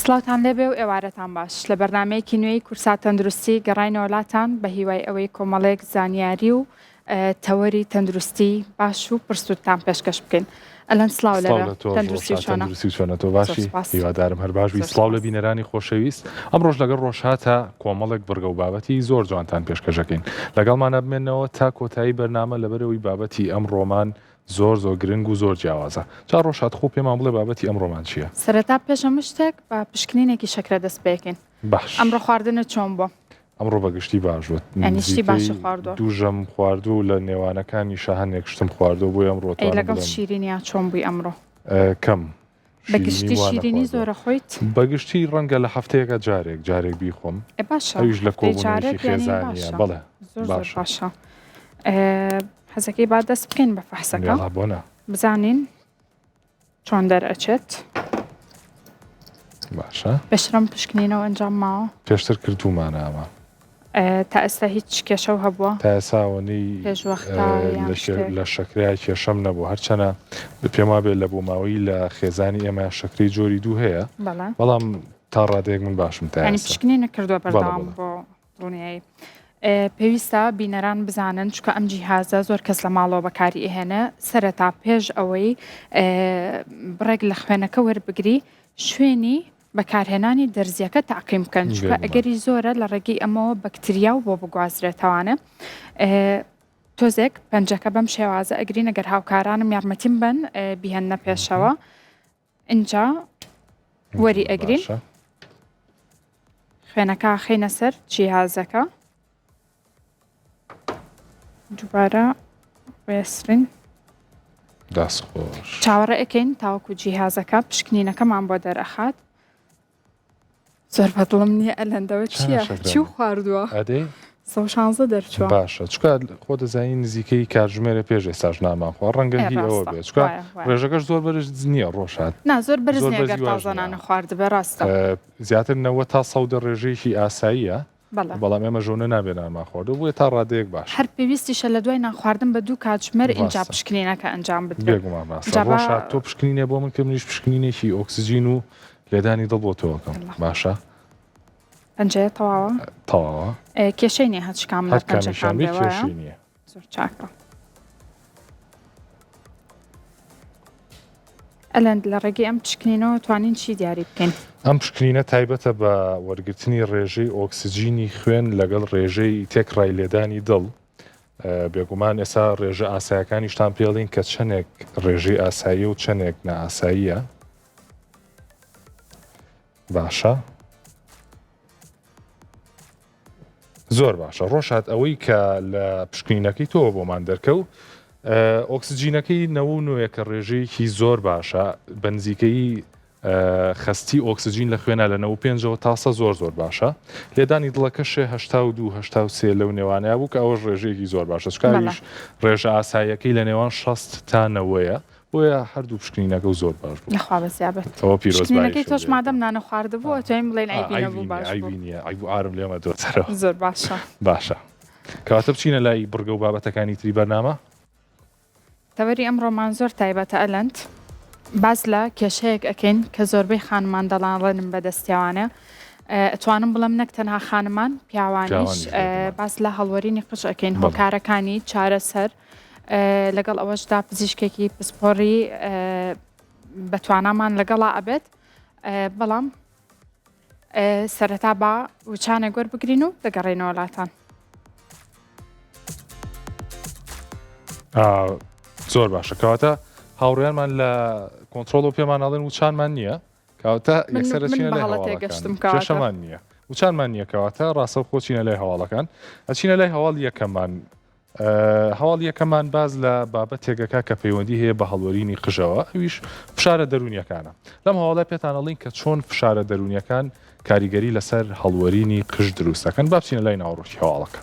سڵاوتان لێبێ و ئێوارەتان باش. لە بەرنامەیەکی نوێی کورسات تەندروستی گەڕاینەوە لاتان بە هیوای ئەوەی کۆمەڵێک زانیاری و تەوەری تەندروستی باش و پڕسوودتان پێشکەش بکەین. ئەلەند سڵاو سڵاو لە تۆش تەندروستی ڕۆژهات چۆنە؟ تەندروستی چۆنە تۆ زۆر باشی سوپاس. هیوادارم هەر باش بی زۆر سڵاو لە سوپاس. بینەرانی خۆشەویست ئەمڕۆش لەگەڵ ڕۆژهاتە کۆمەڵێک بڕگە و بابەتی زۆر جوانتان پێشکەشەکەین لەگەڵمانە بمێنەوە تا کۆتایی بەرنامە لەبەرئەوەی بابەتی ئەمڕۆمان زۆر زۆر گرنگ و زۆر جیاوازە جا ڕۆژهات خۆ پێمان بڵێ بابەتی ئەمڕۆمان چییە؟ سەرەتا پێش هەموو شتێک با پشکنینێکی شەکرە دەست پێکەین. باش. ئەمڕۆ خواردنت چۆن بووە؟ ئەمڕۆ بە گشتی باش بوو. یانی شتی نزیکەی باشت خواردووە؟ دوو ژەم خواردووە و لە نێوانەکانیشا هەنێک شتم خواردووە بۆیە ئەمڕۆ ئەی ئەتوانم لەگەڵ بڵێم. شیرینیا چۆن بووی ئەمڕۆ؟ کەم. بە گشتی شیرینیم وا شیرینی نەخواردووە. زۆر ئەخۆیت؟ بە گشتی ڕەنگە لە هەفتەیەکا جارێک جارێک بیخۆم. ئێ باشە ئەویش لە هەفتەی کۆبوونەوەیەکی جارێک یانی خێزانییە. باشە. بەڵێ زۆر زۆر باشە. باشە. حەزەکەی با دەست بکەین بە فەحسەکە. یەڵا بۆ نا. بزانین چۆن دەرئەچێت. باشە. پێشتر ئەم پشکنینەوە ئەنجام ماوە؟ پێشتر کردوومانە ئەمە. تا ئێستا هیچ کێشەو هەبووە؟ تا ئێستا ئەوەنەی پێش وەختە یان شتێک؟ لە شەکرەیا کێشەم نەبوو هەرچەنە پێم وابێ لە بۆماوەیی لە خێزانی ئێمە شەکرەی جۆری دوو هەیە بەڵێ. بەڵام تا ڕادەیەک من باشم تا یانی ئێستا. پشکنینت کردووە بەڵێ بەردەوام بەڵێ. بۆ دڵنیایی. پێویستە بینەران بزانن چونکە ئەم جیهازە زۆر کەس لە ماڵەوە بەکاری ئەهێنێ سەرەتا پێش ئەوەی بڕێک لە خوێنەکە وەربگری شوێنی بەکارهێنانی دەرزیەکە تاقیم بکەن چونکە ئەگەری زۆرە لە ڕێگەی ئەمەوە بەکتریا و بۆ بگوازرێتەوانە تۆزێک پەنجەکە بەم شێوازە ئەگرین ئەگەر هاوکارانم یارمەتیم بن بیهێننە پێشەوە ئینجا وەری ئەگرین خوێنەکە خینە سەر جیهازەکە دووبارە وێسرین دەست خۆش چاوەڕێ ئەکەین تاوەکو جیهازەکە پشکنینەکەمان بۆ دەرئەخات زۆر بەدڵم نییە ئەلەندەوە چییە چی خواردووە ئەدەی 116 دەرچووە باشە چکە خۆ دەزانی نزیکەی کاتژمێرە پێش ئێستاش نامان خوا ڕەنگە هی ئەوە بێت چکە ڕێژەکەش زۆر بەرز نییە ڕۆژهات نا زۆر بەرز نییە گەر تازە نانە خواردبێ ڕاستە زیاتر 90 تا سەودە ڕێژەیەکی ئاساییە بەڵام ئێمە ژۆنە نابێ نانمان خواردوە بۆیە تا ڕادەیەک باشە. هەر پێویستیشە لە دوای نان خواردن بە دوو کاتژمێر ئینجا پشکنینەکە ئەنجام بدرێت. بێگومان ڕاستە. ڕۆژهات تۆ پشکنینێ بۆ من کە منیش پشکنینێکی ئۆکسجین و لێدانی دڵ بۆ تۆ ئەکەم باشە. پەنجەیە تەواوە؟ تەواوە. کێشەی نییە هەچ کام لە پەنجەکان بێ وایە؟ کێشەی نییە. زۆر چاکە. ئەلەند لە ڕێگەی ئەم پشکنینەوە توانین چی دیاری بکەین؟ ئەم پشکنینە تایبەتە بە وەرگرتنی ڕێژەی ئۆکسجینی خوێن لەگەڵ ڕێژەی تێکڕای لێدانی دڵ. بێگومان ئێستا ڕێژە ئاسایەکانیشتان پێڵین کە چەندێک ڕێژەی ئاساییە و چەندێک نائاساییە. باشە. زۆر باشە ڕۆژهات ئەوەی کە لە پشکنینەکەی تۆوە بۆمان دەرکەوت ئۆکسجینەکەی نەوە و نۆیە کە ڕێژەیەکی زۆر باشە بە نزیکەیی خەستی ئۆکسجین لە خوێنا لە نەوە پێنجەوە تاسە زۆر زۆر باشە لێدانی دڵەکەشێ هەشتا و دوو هەشتا و سێ لەو نێوانەیە بوو کە ئەوەش ڕێژەیەکی زۆر باشە چکاویش ڕێژە ئاساییەکەی لە نێوان 60 تا نەوەیە بۆیە هەردوو پشکنینەکەو زۆر باش بوو. لەخوا بەزیابێت. ئەوە پیرۆزباییشم پشکنینەکەی تۆش لێ مادەم نانە خواردبوو ئەتوانین بڵێین عەیبی نەبوو عەیبی نیە باش بوو. عەیبی نیە عەیب و عارم لێمە دۆزەرەوە. زۆر باشە. باشە کەواتە بچینە لای بڕگە و بابەتەکانی تری بەرنامە. تەوەری ئەمڕۆمان زۆر تایبەتە ئەلەند باس لە کێشەیەک ئەکەین کە زۆربەی خانمان دەڵاڵێنن بەدەستیەوانە ئەتوانم بڵێم نەک تەنها خانمان پیاوانیش پیاوانیش بێگومان. باس لە هەڵوەرینی قژ ئەکەین بەڵێ. هۆکارەکانی چارەسەر لەگەڵ ئەوەشدا پزیشکێکی پسپۆڕی بەتوانامان لەگەڵا ئەبێت بەڵام سەرەتا با وچانێک وەربگرین و دەگەڕێنەوە لاتان. زۆر باشە کەواتە هاوڕیانمان لە کۆنتترۆڵ و پێمان ئەڵێن وچانمان نییە کەواتە یەکسەر ئەچینە لای هەواڵەکان کێشەمان نییە وچانمان نییە کەواتە ڕاستە خۆچینە لای هەواڵەکان ئەچینە لای هەواڵ یەکەمان هەواڵ یەکەمان باز لە بابەتێکەکە کە پەیوەندی هەیە بە هەڵوەرینی قژەوە ئەویش فشارە دەرونیەکانە لەم هەواڵە پێتان ئەڵین کە چۆن فشارە دەرونیەکان کاریگەری لەسەر هەڵوەرینی قژ دروست دەکەن با بچینە لای ناوەڕۆکی هەواڵەکە.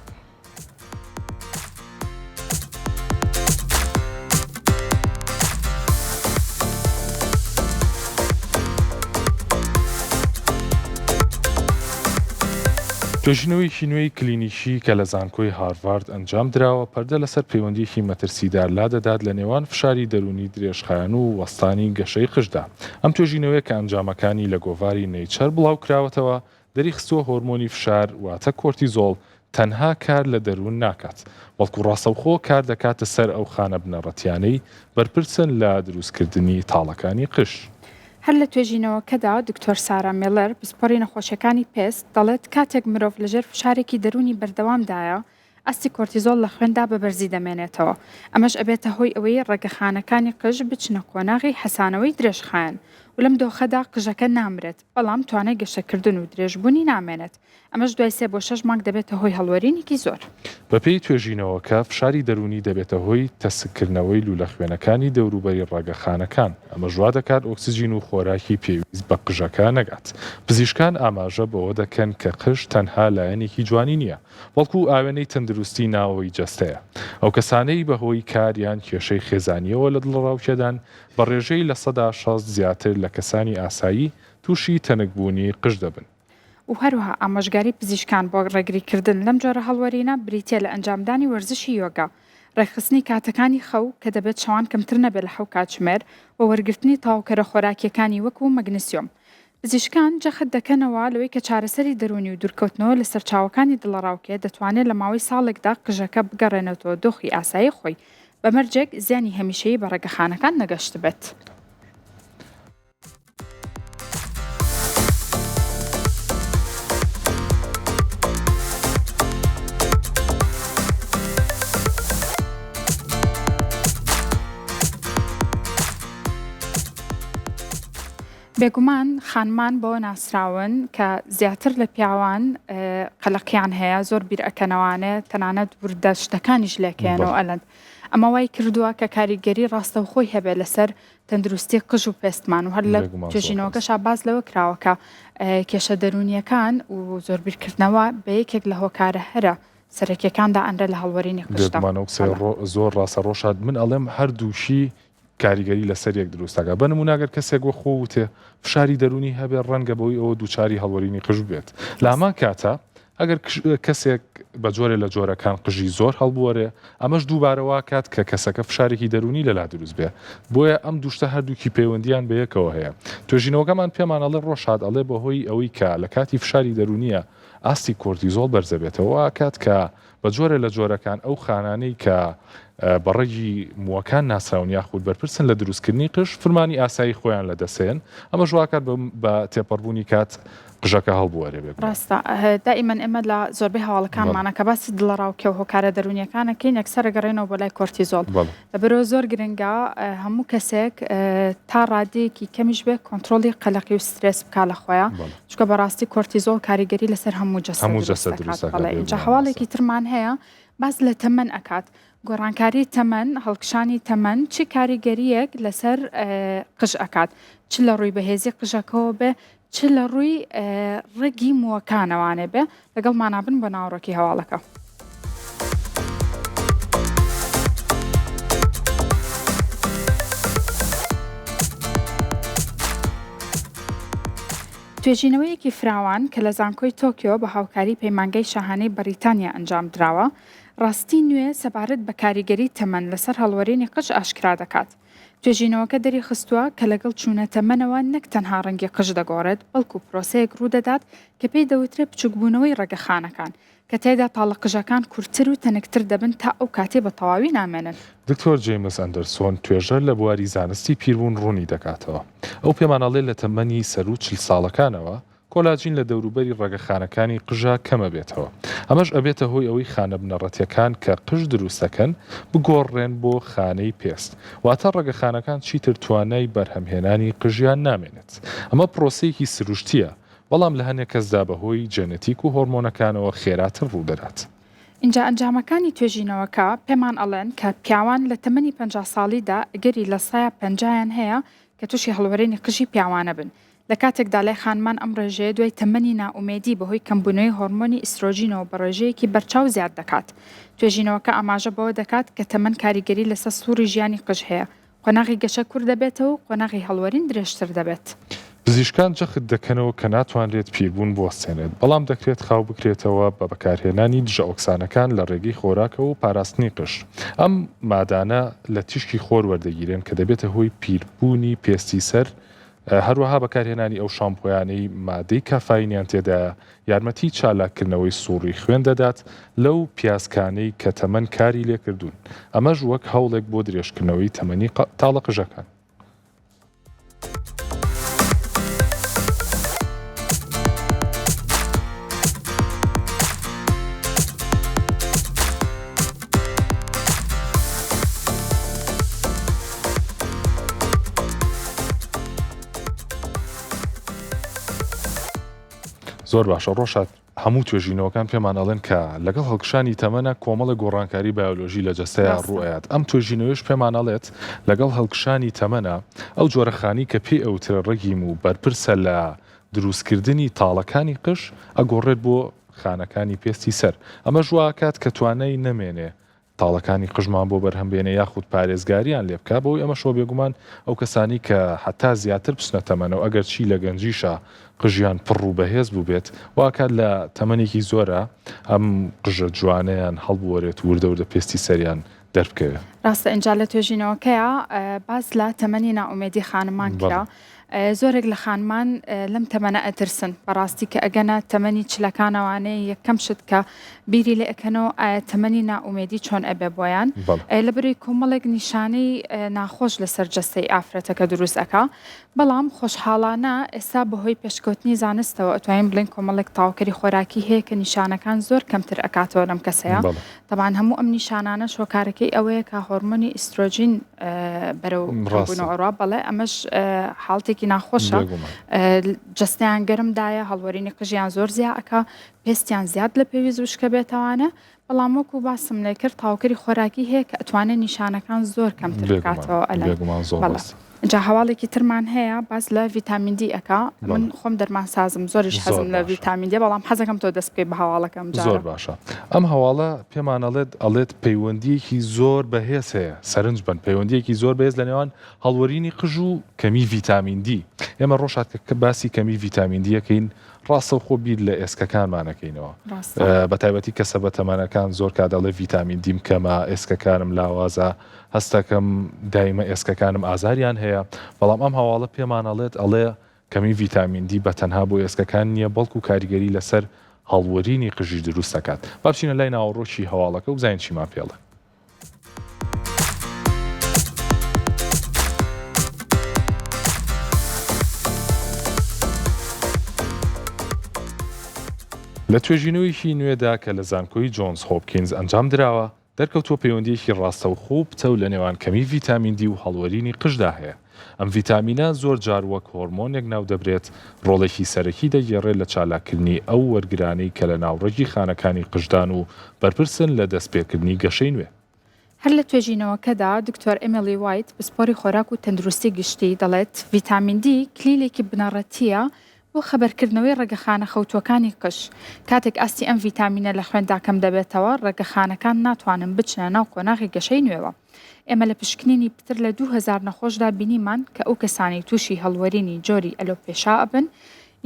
توێژینەوەیەکی نوێی کلینیکی کە لە زانکۆی هارڤارد ئەنجام دراوە، پەردە لەسەر پەیوەندییەکی مەترسیدار لادەدات لە نێوان فشاری دەروونی درێژخایەن و وەستانی گەشەی قژدا. ئەم توێژینەوەیە کە ئەنجامەکانی لە گۆڤاری نەیچەر بڵاوکراوەتەوە، دەریخستووە هۆرمۆنی فشار واتە کۆرتیزۆڵ تەنها کار لە دەروون ناکات، بەڵکو ڕاستەوخۆ کار دەکاتە سەر ئەو خانە بنەڕەتیانەی بەرپرسن لە دروستکردنی تاڵەکانی قژ. هەر لە توێژینەوەکەدا دکتۆر سارا میڵەر، پسپۆری نەخۆشیەکانی پێست دەڵێت کاتێک مرۆڤ لەژێر فشارێکی دەروونی بەردەوامدایە، ئاستی کۆرتیزۆڵ لە خوێندا بە بەرزی دەمێنێتەوە، ئەمەش ئەبێتە هۆی ئەوەی ڕەگە خانەکانی قژ بچنە قۆناغی حەسانەوەی درێژخایەن و لەم دۆخەدا قژەکە نامرێت، بەڵام توانای گەشەکردن و درێژبوونی نامێنێت، ئەمەش دوای سێ بۆ شەش مانگ دەبێتە هۆی هەڵوەرینێکی زۆر. بەپێی توێژینەوەکە، فشاری دەروونی دەبێتە هۆی تەسککردنەوەی لوولە خوێنەکانی دەوروبەری ڕەگە خانەکان، ئەمەش وا دەکات ئۆکسجین و خۆراکی پێویست بە قژەکە نەگات. پزیشکان ئاماژە بەوە دەکەن کە قژ تەنها لایەنێکی جوانی نییە، بەڵکو ئاوێنەی تەندروستی ناوەوەی جەستەیە. ئەو کەسانەی بەهۆی کار یان کێشەی خێزانییەوە لە دڵەڕاوکێدان، بە ڕێژەی 60% زیاتر لە کەسانی ئاسایی تووشی تەنکبوونی قژ دەبن. و هەروەها ئامۆژگاری پزیشکان بۆ ڕێگریکردن لەم جۆرە هەڵوەرینە بریتییە لە ئەنجامدانی وەرزشی یۆگا، ڕێکخستنی کاتەکانی خەو کە دەبێت شەوان کەمتر نەبێت لە حەو کاتژمێر و وەرگرتنی تەواوکەرە خۆراکییەکانی وەکو مەگنسیۆم. پزیشکان جەخت دەکەنەوە لەوەی کە چارەسەری دەروونی و دوورکەوتنەوە لە سەرچاوەکانی دڵەڕاوکێ دەتوانێت لە ماوەی ساڵێکدا قژەکە بگەڕێنێتەوە دۆخی ئاسایی خۆی، بە مەرجێک زیانی هەمیشەیی بە ڕەگەخانەکان نەگەشتبێت. بێگومان خانمان بەوە ناسراون کە زیاتر لە پیاوان قەلەقیان هەیە زۆر بیر ئەکەنەوانێ تەنانەت وردە شتەکانیش لێکەیەنەوە ئەلەند ئەمە وای کردووە کە کاریگەری ڕاستەوخۆی هەبێت لەسەر تەندروستی قژ و پێستمان و هەر لە توێژینەوەکەشا باس لەوە کراوە کە کێشە دەروونیەکان و زۆر بیرکردنەوە بە یەکێک لە هۆکارە هەرە سەرەکیەکاندا ئەنرێ لە هەڵوەرینی قژدا. بێگومان ئەو قسەیە زۆر ڕاستە ڕۆشاد من ئەڵێم هەردووشی کاریگەری لەسەر یەک دروست ئەکات بە نموونە گەر کەسێک وەک خۆ وتێ فشاری دەروونی هەبێ ڕەنگە بەوەی ئەوە دووچاری هەڵوەرینی قژ ببێت لە هەمان کاتا ئەگەر کەسێک بە جۆرێ لە جۆرەکان قژی زۆر هەڵبوەرێ ئەمەش دووبارە واکات کە کەسەکە فشارێکی دەروونی لەلا دروست بێ بۆیە ئەم دووشتە هەردووکی پەیوەندیان بە یەکەوە هەیە توێژینەوەکەمان پێمان ئەڵێ ڕۆژهات ئەڵێ بەهۆی ئەوەی کە لە کاتی فشاری دەروونیە ئاستی کۆرتیزۆڵ بەرزەبێتەوە واکات کە بە جۆرێ لە جۆرەکان ئەو خانانەی کە بە ڕەگی مووەکان ناسراون یاخود بەرپرسن لە دروستکردنی قژ فرمانی ئاسایی خۆیان لەدەستێن، ئەمەش واکات بە تێپەڕبوونی کات قژەکە هەڵبوەرێ بێگومان. ڕاستە دائیمەن ئێمە لە زۆربەی هەواڵەکانمانە کە باسی دڵەڕاوکێ و هۆکارە دەروونیەکان ئەکەین یەکسەر ئەگەڕێینەوە بۆ لای کۆرتیزۆڵ لەبەرئەوە زۆر گرنگە هەموو کەسێک تا ڕادەیەکی کەمیش بێ کۆنترۆڵی قەلەقی و سترێس بکا لە خۆیا چونکە بەڕاستی کۆرتیزۆڵ کاریگەری لەسەر هەموو جەستە دروست دەکات. بەڵێ ئینجا هەواڵێکی ترمان هەیە باس لە تەمەن ئەکات گۆڕانکاری تەمەن هەڵکشانی تەمەن چ کاریگەریەک لەسەر قژ ئەکات چ لە ڕووی بەهێزی قژەکەوە بێ چ لە ڕووی ڕەگی مووەکانەوانێ بێ لەگەڵمانا بن بۆ ناوەڕۆکی هەواڵەکە. توێژینەوەیەکی فراوان کە لە زانکۆی تۆکیۆ بە هاوکاری پەیمانگای شاهانەی بەریتانیا ئەنجامدراوە، ڕاستی نوێ سەبارەت بە کاریگەری تەمەن لەسەر هەڵوەرینی قژ ئاشکرا دەکات. توێژینەوەکە دەریخستووە کە لەگەڵ چوونە تەمەنەوە نەک تەنها ڕەنگی قژ دەگۆڕێت، بەڵکو پرۆسەیەک ڕوودەدات کە پێی دەوترێت بچووکبوونەوەی ڕەگە خانەکان، کە تیایدا تاڵە قژەکان کورتتر و تەنکتر دەبن تا ئەو کاتەی بە تەواوی نامێنن. دکتۆر جەیمس ئەندەرسۆن، توێژەر لە بواری زانستی پیربوون ڕوونی دەکاتەوە. ئەو پێمان ئەڵێ لە تەمەنی سەروو 40 ساڵەکانەوە، کۆلاجین لە دەوروبەری ڕەگە خانەکانی قژا کەمەبێتەوە. ئەمەش ئەبێتە هۆی ئەوەی خانە بنەڕەتیەکان کە قژ دروست دەکەن بگۆڕرێن بۆ خانەی پێست. واتە ڕەگە خانەکان چیتر توانای بەرهەمهێنانی قژیان نامێنێت. ئەمە پرۆسەیەکی سروشتیە، بەڵام لە هەنێ کەسدا بەهۆی جێنێتیک و هۆرمۆنەکانەوە خێراتر ڕوودەدات. ئینجا ئەنجامەکانی توێژینەوەکە پێمان ئەڵێن کە پیاوان لە تەمەنی 50 ساڵیدا ئەگەری لە سایە پەنجایان هەیە کە تووشی هەڵوەرینی قژی پیاوانە بن، لە کاتێکدا لای خانمان ئەم ڕێژەیە دوای تەمەنی نائومێدی بەهۆی کەمبوونەوەی هۆرمۆنی ئیسترۆجینەوە بە ڕێژەیەکی بەرچاو زیاد دەکات. توێژینەوەکە ئاماژە بەوە دەکات کە تەمەن کاریگەری لەسەر سوڕی ژیانی قژ هەیە، قۆناغی گەشە کورت دەبێتەوە و قۆناغی هەڵوەرین درێژتر دەبێت. پزیشکان جەخت دەکەنەوە کە ناتوانرێت پیربوون بوەستێنێت، بەڵام دەکرێت خاو بکرێتەوە بە بەکارهێنانی دژەئۆکسانەکان لە ڕێگەی خۆراکەوە و پاراستنی قژ. ئەم مادانە لە تیشکی خۆر وەردەگیرێن کە دەبێتە هۆی پیربوونی پێستی سەر، هەروەها بەکارهێنانی ئەو شامپۆیانەی مادەی کافاینیان تێدایە یارمەتی چالاککردنەوەی سوڕی خوێن دەدات لەو پیاسکانەی کە تەمەن کاری لێکردوون، ئەمەش وەک هەوڵێک بۆ درێژکردنەوەی تەمەنی تاڵە قژەکان. زۆر باشە ڕۆشات هەموو توێژینەوەکان پێمان ئەڵێن کە لەگەڵ هەڵکشانی تەمەنە کۆمەڵە گۆڕانکاری بایۆلۆژی لە جەستەیا ڕوئەیات ئەم توێژینەوەیش پێمان ئەڵێت لەگەڵ هەڵکشانی تەمەنە ئەو جۆرە خانی کە پێی ئەوترێ ڕەگیم و بەرپرسە لە دروستکردنی تاڵەکانی قژ ئەگۆڕێت بۆ خانەکانی پێستی سەر ئەمەش واکات کە توانای نەمێنێ تاڵەکانی قژمان بۆ بەرهەم بێنێ یاخود پارێزگاریان لێ بکا، بەهۆی ئەمەشەوە بێگومان ئەو کەسانەی کە هەتا زیاتر بچنە تەمەنەوە ئەگەر چی لە گەنجیشا قژیان پڕ و بەهێز بووبێت واکات لە تەمەنێکی زۆرا ئەم قژە جوانەیان هەڵبوەرێت و وردە وردە پێستی سەریان دەربکەوێ. ڕاستە ئینجا لە توێژینەوەکەیا باس لە تەمەنی نائومێدی خانمان کرا. زۆرێک لە خانمان لەم تەمەنە ئەترسن بەڕاستی کە ئەگەنە تەمەنی چلەکانەوانەیە یەکەم شت کە بیری لێ ئەکەنەوە ئایا تەمەنی نائومێدی چۆن ئەبێ بۆیان لەبەرەی کۆمەڵێک نیشانەی ناخۆش لەسەر جەستەی ئافرەتەکە دروست ئەکا بەڵام خۆشحاڵانە ئێستا بەهۆی پێشکەوتنی زانستەوە ئەتوانین بڵێین کۆمەڵێک تەواوکەری خۆراکی هەیە کە نیشانەکان زۆر کەمتر ئەکاتەوە لەم کەسەیە تەبعەن هەموو ئەم نیشانانەش هۆکارەکەی ئەوەیە کە هۆرمۆنی ئیسترۆجین بەرەو کەمبوونەوە ئەڕوا بەڵێ ئەمەش حاڵتێکی ناخۆشە جەستەیان گەرم دایە هەڵوەرینی قژیان زۆر زیا ئەکا پێستیان زیاد لە پێویست وشکە بێتەوانە بەڵام وەکو باسم لێ کرد تاوکەری خۆراکی هەیە کە ئەتوانێت نیشانەکان زۆر کەمتر بکاتەوە ئەلای بەڵێ. جا هەواڵێکی ترمان هەیە باس لە ڤیتامین دی ئەکا من خۆم دەرمانسازم زۆریش حەزم لە ڤیتامین دیە بەڵام حەزەکەم تۆ دەست بکەی بە هەواڵەکە ئەم جارە. زۆر باشە ئەم هەواڵە پێمان ئەڵێت ئەڵێت پەیوەندیەکی زۆر بەهێز هەیە سەرنج بەن پەیوەندیەکی زۆر بەهێز لە نێوان هەڵوەرینی قژ و کەمی ڤیتامین دی ئێمە ڕۆژهات کە باسی کەمی ڤیتامین دی ئەکەین ڕاستەوخۆ بیر لە ئێسکەکانمان ئەکەینەوە بە تایبەتی کەسە بەتەمەنەکان زۆر کات ئەڵێ ڤیتامین دیم کەمە ئێسکەکانم لاوازە هەستەکەم دایمە ئێسکەکانم ئازاریان هەیە، بەڵام ئەم هەواڵە پێمان ئەڵێت ئەڵێ کەمی ڤیتامین دی بە تەنها بۆ ئێسکەکان نییە بەڵکو کاریگەری لەسەر هەڵوەرینی قژیش دروست دەکات. با بچینە لای ناوەڕۆکی هەواڵەکە و بزانین چیمان پێ ئەڵێ. لە توێژینەوەیەکی نوێدا کە لە زانکۆی جۆنز هۆپکینز ئەنجام دراوە، دەرکەوتووە پەیوەندییەکی ڕاستەوخۆ و پتەو لە نێوان کەمی ڤیتامین دی و هەڵوەرینی قژدا هەیە. ئەم ڤیتامینە زۆر جار وەک هۆرمۆنێک ناودەبرێت، ڕۆڵێکی سەرەکی دەگێڕێت لە چالاککردنی ئەو وەرگرانەی کە لە ناوڕەگی خانەکانی قژدان و بەرپرسن لە دەستپێکردنی گەشەی نوێ. هەر لە توێژینەوەکەدا دکتۆر ئێمیلی وایت، پسپۆری خۆراک و تەندروستی گشتی، دەڵێت، ڤیتامین دی کلیلێکی بنەڕەتییە بۆ خەبەرکردنەوەی ڕەگە خانە خەوتووەکانی قژ، کاتێک ئاستی ئەم ڤیتامینە لە خوێندا کەم دەبێتەوە، ڕەگە خانەکان ناتوانن بچنە ناو قۆناغی گەشەی نوێوە. ئێمە لە پشکنینی پتر لە 2000 نەخۆشدا بینیمان کە ئەو کەسانەی تووشی هەڵوەرینی جۆری ئەلۆپێشا ئەبن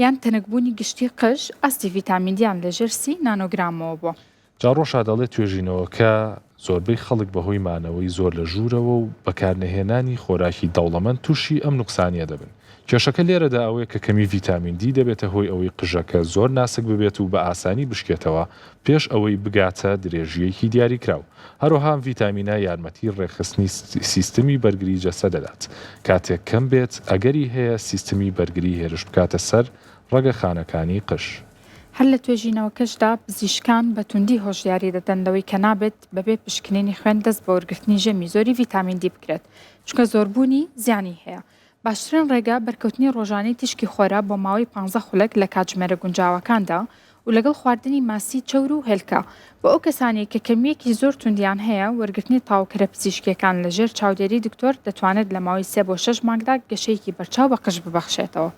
یان تەنکبوونی گشتی قژ، ئاستی ڤیتامین دیان لە ژێر سی نانۆگرامەوە بووە. جا ڕۆشا دەڵێت توێژینەوەکە زۆربەی خەڵک بەهۆی مانەوەی زۆر لە ژوورەوە و بەکارنەهێنانی خۆراکی دەوڵەمەند تووشی ئەم نوقسانییە دەبن. کێشەکە لێرەدا ئەوەیە کە کەمی ڤیتامین دی دەبێتە هۆی ئەوەی قژەکە زۆر ناسک ببێت و بە ئاسانی بشکێتەوە پێش ئەوەی بگاتە درێژییەکی دیاریکراو. هەروەها ئەم ڤیتامینە یارمەتی ڕێکخستنی سیستمی بەرگری جەستە دەدات. کاتێک کەم بێت ئەگەری هەیە سیستمی بەرگری هێرش بکاتە سەر ڕەگە خانەکانی قژ. هەر لە توێژینەوەکەشدا پزیشکان بە توندی هۆشیاری دەدەن لەوەی کە نابێت بەبێ پشکنینی خوێن دەست بە وەرگرتنی ژەمی زۆری ڤیتامین دی بکرێت، چونکە زۆربوونی زیانی هەیە. باشترین ڕێگە بەرکەوتنی ڕۆژانەی تیشکی خۆرە بۆ ماوەی پانزە خولەک لە کاتژمێرە گونجاوەکاندا و لەگەڵ خواردنی ماسی چەور و هێلکە. بۆ ئەو کەسانەی کە کەمییەکی زۆر توندیان هەیە، وەرگرتنی تاوکەرە پزیشکییەکان لە ژێر چاودێری دکتۆر دەتوانێت لە ماوەی سێ بۆ شەش مانگدا گەشەیەکی بەرچاو بە قژ ببەخشێتەوە.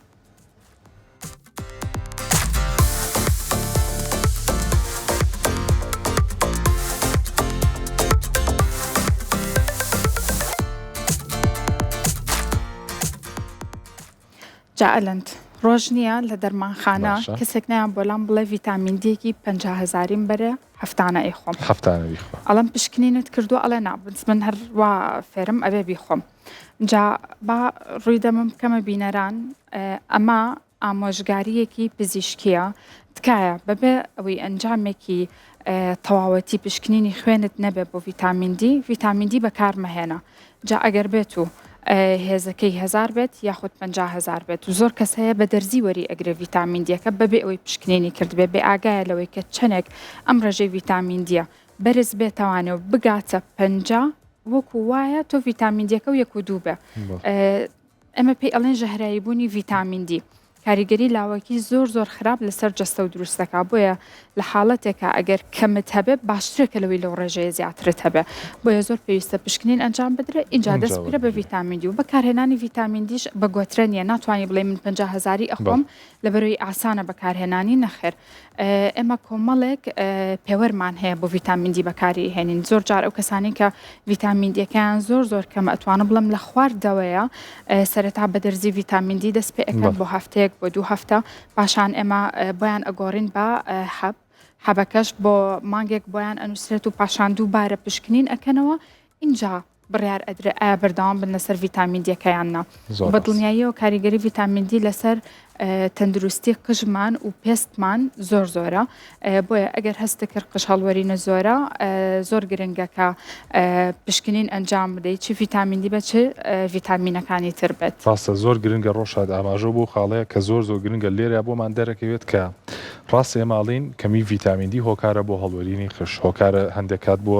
جا ئەلەند ڕۆژ نییە لە دەرمانخانە کەسێک نایان بۆلام بڵێ ڤیتامین دیەکی 50 هەزاریم بەرێ هەفتانە ئەیخۆم هەفتانە بیخۆ ئەڵێم پشکنینت کردووە ئەڵێ نا بس من هەر وا فێرم ئەبێ بیخۆم جا با ڕووی دەمم بکەمە بینەران ئەمە ئامۆژگارییەکی پزیشکییە، تکایە بەبێ ئەوەی ئەنجامێکی تەواوەتی پشکنینی خوێنت نەبێت بۆ ڤیتامین دی، ڤیتامین دی بەکارمەهێنە، جا ئەگەر بێت و هێزەکەی هەزار بێت یاخود 50 هەزار بێت و زۆر کەس هەیە بە دەرزی وەری ئەگرێ ڤیتامین دیەکە بەبێ ئەوەی پشکنینی کردبێ بێ ئاگایە لەوەی کە چەندێک ئەم ڕێژەی ڤیتامین دیە بەرز بێتەوانێ و بگاتە 50 وەکو وایە تۆ ڤیتامین دیەکە و یەک و دوو بێ ئێمە پێی ئەڵێن ژەهراوی بوونی ڤیتامین دی کاریگەری لاوەکی زۆر زۆر خراپ لەسەر جەستە و دروست دەکا بۆیە لە حاڵەتێکا ئەگەر کەمت هەبێ باشترە کە لەوەی لەو ڕێژەیە زیاترت هەبێ بۆیە زۆر پێویستە پشکنین ئەنجام بدرێ ئینجا دەست بکرێ بە ڤیتامین دی و بەکارهێنانی ڤیتامین دیش بە گۆترە نییە ناتوانانی بڵێ من 50 هەزاری ئەخۆم لەبەرەوەی ئاسانە بەکارهێنانی نەخێر ئێمە کۆمەڵێک پێوەرمان هەیە بۆ ڤیتامین دی بەکاری هێنین زۆر جار ئەو کەسانی کە ڤیتامین دیەکەیان زۆر زۆر کەمە ئەتوانم بڵێم لە خواردەوەیە سەرەتا بە دەرزی ڤیتامین دی دەست پێ ئەکەن بۆ هەفتەیەک بۆ دوو هەفتە پاشان ئێمە بۆیان ئەگۆڕین بە حەب حەبەکەش بۆ مانگێک بۆیان ئەنووسرێت و پاشان دووبارە پشکنین ئەکەنەوە ئینجا بڕیار ئەدرێ ئایا بەردەوام بن لەسەر ڤیتامین دیەکە یان نا. بە دڵنیاییەوە کاریگەری ڤیتامین دی لەسەر تەندروستی قژمان و پێستمان زۆر زۆرە بۆیە ئەگەر هەستت کرد قژ هەڵوەرینە زۆرە زۆر گرنگە کە پشکنین ئەنجام بدەیت چ ڤیتامین دی بە چ ڤیتامینەکانی تر بێت. ڕاستە زۆر گرنگە ڕۆژهات ئاماژە بۆ خاڵەیە کە زۆر زۆر گرنگە لێرە بۆمان دەرەکەوێت کە ڕاستە ئێمە ئەڵێین کەمی ڤیتامین دی هۆکارە بۆ هەڵوەرینی قژ هۆکارە هەندێک کات بۆ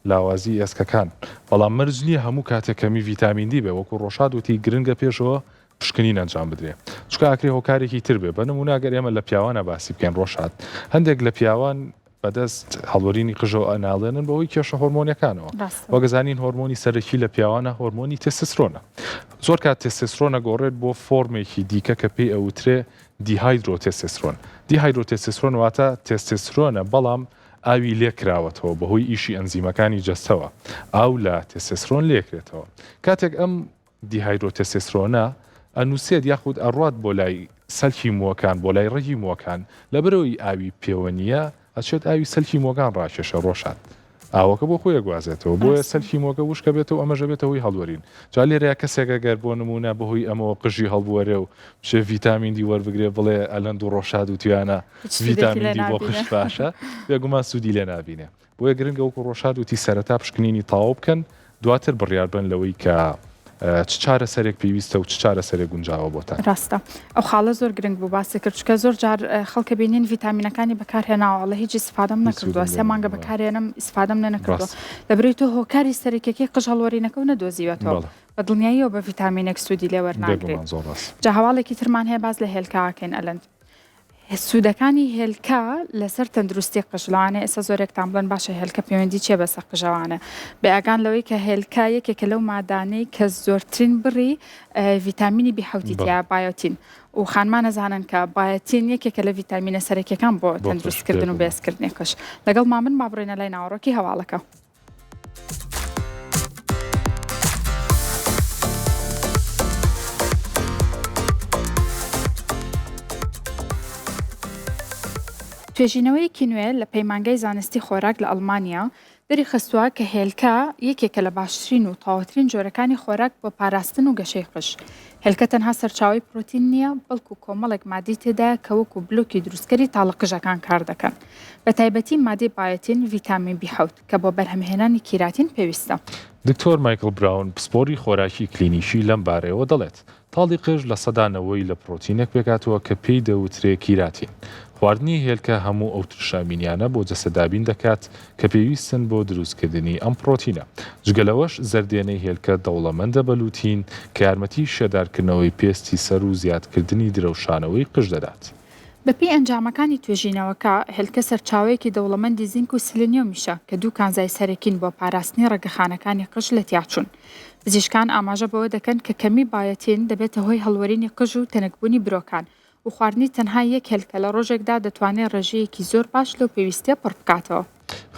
لاوازی ئێسکەکان، بەڵام مەرج نییە هەموو کاتێک کەمی ڤیتامین دی بێ، وەکو ڕۆشاد وتی گرنگە پێشەوە پشکنین ئەنجام بدرێ چونکە ئەکرێ هۆکارێکی تر بێ، بە نموونە گەر ئێمە لە پیاوانا باسی بکەین ڕۆشاد هەندێک لە پیاوان بەدەست هەڵوەرینی قژەوە ئەناڵێنن بەهۆی کێشە هۆرمۆنیەکانەوە، وەک ئەزانین هۆرمۆنی سەرەکی لە پیاوانا هۆرمۆنی تێستێسترۆنە، زۆر کات تێستێسترۆن ئەگۆڕێت بۆ فۆرمێکی دیکە کە پێی ئەوترێ دیهایدرۆتێستێسترۆن، دیهایدرۆتێستێسترۆن واتە تێستێسترۆنە بەڵام ئاوی لێکراوەتەوە بەهۆی ئیشی ئەنزیمەکانی جەستەوە ئاو لە تێستێسترۆن لێکرێتەوە کاتێک ئەم دیهایدرۆتێستێسترۆنە ئەنووسێت یاخود ئەڕوات بۆ لای سەلکی مووەکان بۆ لای ڕەگی مووەکان لەبەرئەوەی ئاوی پێوە نییە ئەچێت ئاوی سەلکی مووەکان ڕاکێشێ ڕۆشات ئاوەکە بۆ خۆی ئەگوازێتەوە بۆیە سەلکی مووەکە وشکە بێتەوە ئەمەش ئەبێتە هۆی هەڵوەرین جا لێرەیا کەسێک ئەگەر بۆ نموونە بەهۆی ئەمەوە قژی هەڵبوەرێ و بچێ ڤیتامین دی وەربگرێ بڵێ ئەلەند و ڕۆشاد وتویانە ڤیتامین دی بۆ قژ باشە بێگومان سوودی لێ نابینێ بۆیە گرنگە وەکو ڕۆشاد وتی سەرەتا پشکنینی تەواو بکەن دواتر بڕیار بەن لەوەی کە چ چارەسەرێک پێویستە و چ چارەسەرێک گونجاوە بۆتان. ڕاستە ئەو خاڵە زۆر گرنگ بوو باست کرد چونکە زۆر جار خەڵکە بینین ڤیتامینەکانی بەکار هێناوە ئەڵێ هیچ ئیسفادەم نەکردووە سێ مانگە بەکارێنم ئیسفادەم لێ نەکردووە لەبرەی تۆ هۆکاری سەرەکیەکەی قژ هەڵوەرینەکەو نەدۆزیوەتەوە بە دڵنیاییەوە بە ڤیتامینێک سوودی لێ وەرناگریت جا هەواڵێکی ترمان هەیە باس لە هێلکە ئەکەین ئەلەند سوودەکانی هێلکە لەسەر تەندروستی قژ، لەوانەیە ئێستا زۆرێکتان بڵێن باشە هێلکە پەیوەندی چیە بەسەر قژەوانە؟ بێئاگان لەوەی کە هێلکە یەکێکە لەو مادانەی کە زۆرترین بڕی ڤیتامینی بی حەوتی تیایە بایۆتین و خانمان ئەزانن کە بایۆتین یەکێکە لە ڤیتامینە سەرەکیەکان بۆ تەندروستکردن و بەهێزکردنی قژ. لەگەڵمان بن با بڕۆینە لای ناوەڕۆکی هەواڵەکە. توێژینەوەیەکی نوێ لە پەیمانگای زانستی خۆراک لە ئەڵمانیا دەریخستووە کە هێلکە یەکێکە لە باشترین و تەواوترین جۆرەکانی خۆراک بۆ پاراستن و گەشەی قژ. هێلکە تەنها سەرچاوەی پرۆتین نییە، بەڵکو کۆمەڵێک ماددەی تێدایە کە وەکو بلۆکی دروستکەری تاڵە قژەکان کاردەکەن، بەتایبەتی ماددەی بایۆتین، ڤیتامین بی حەوت، کە بۆ بەرهەمهێنانی کیراتین پێویستە. دکتۆر مایکڵ براون، پسپۆڕی خۆراکی کلینیکی لەم بارەیەوە دەڵێت، تاڵی قژ لە سەدا نەوەی لە پڕۆتینێک پێکهاتووە کە پێی دەوترێ کیراتین. خواردنی هێلکە هەموو ئەو ترشە ئەمینیانە بۆ جەستە دابین دەکات کە پێویستن بۆ دروستکردنی ئەم پڕۆتینە. جگە لەوەش زەردێنەی هێلکە دەوڵەمەندە بە لوتین کە یارمەتی شێدارکردنەوەی پێستی سەر و زیادکردنی درەوشانەوەی قژ دەدات. بەپێی ئەنجامەکانی توێژینەوەکە، هێلکە سەرچاوەیەکی دەوڵەمەندی زینک و سلینیۆمیشە کە دوو کانزای سەرەکین بۆ پاراستنی ڕەگەخانەکانی قژ لە تیاچوون. پزیشکان ئاماژە بەوە دەکەن کە کەمی بایۆتین دەبێتە هۆی هەڵوەرینی قژ و تەنکبوونی برۆکان و خواردنی تەنها یەک هێلکە لە ڕۆژێکدا دەتوانێت ڕێژەیەکی زۆر باش لەو پێویستییە پڕ بکاتەوە.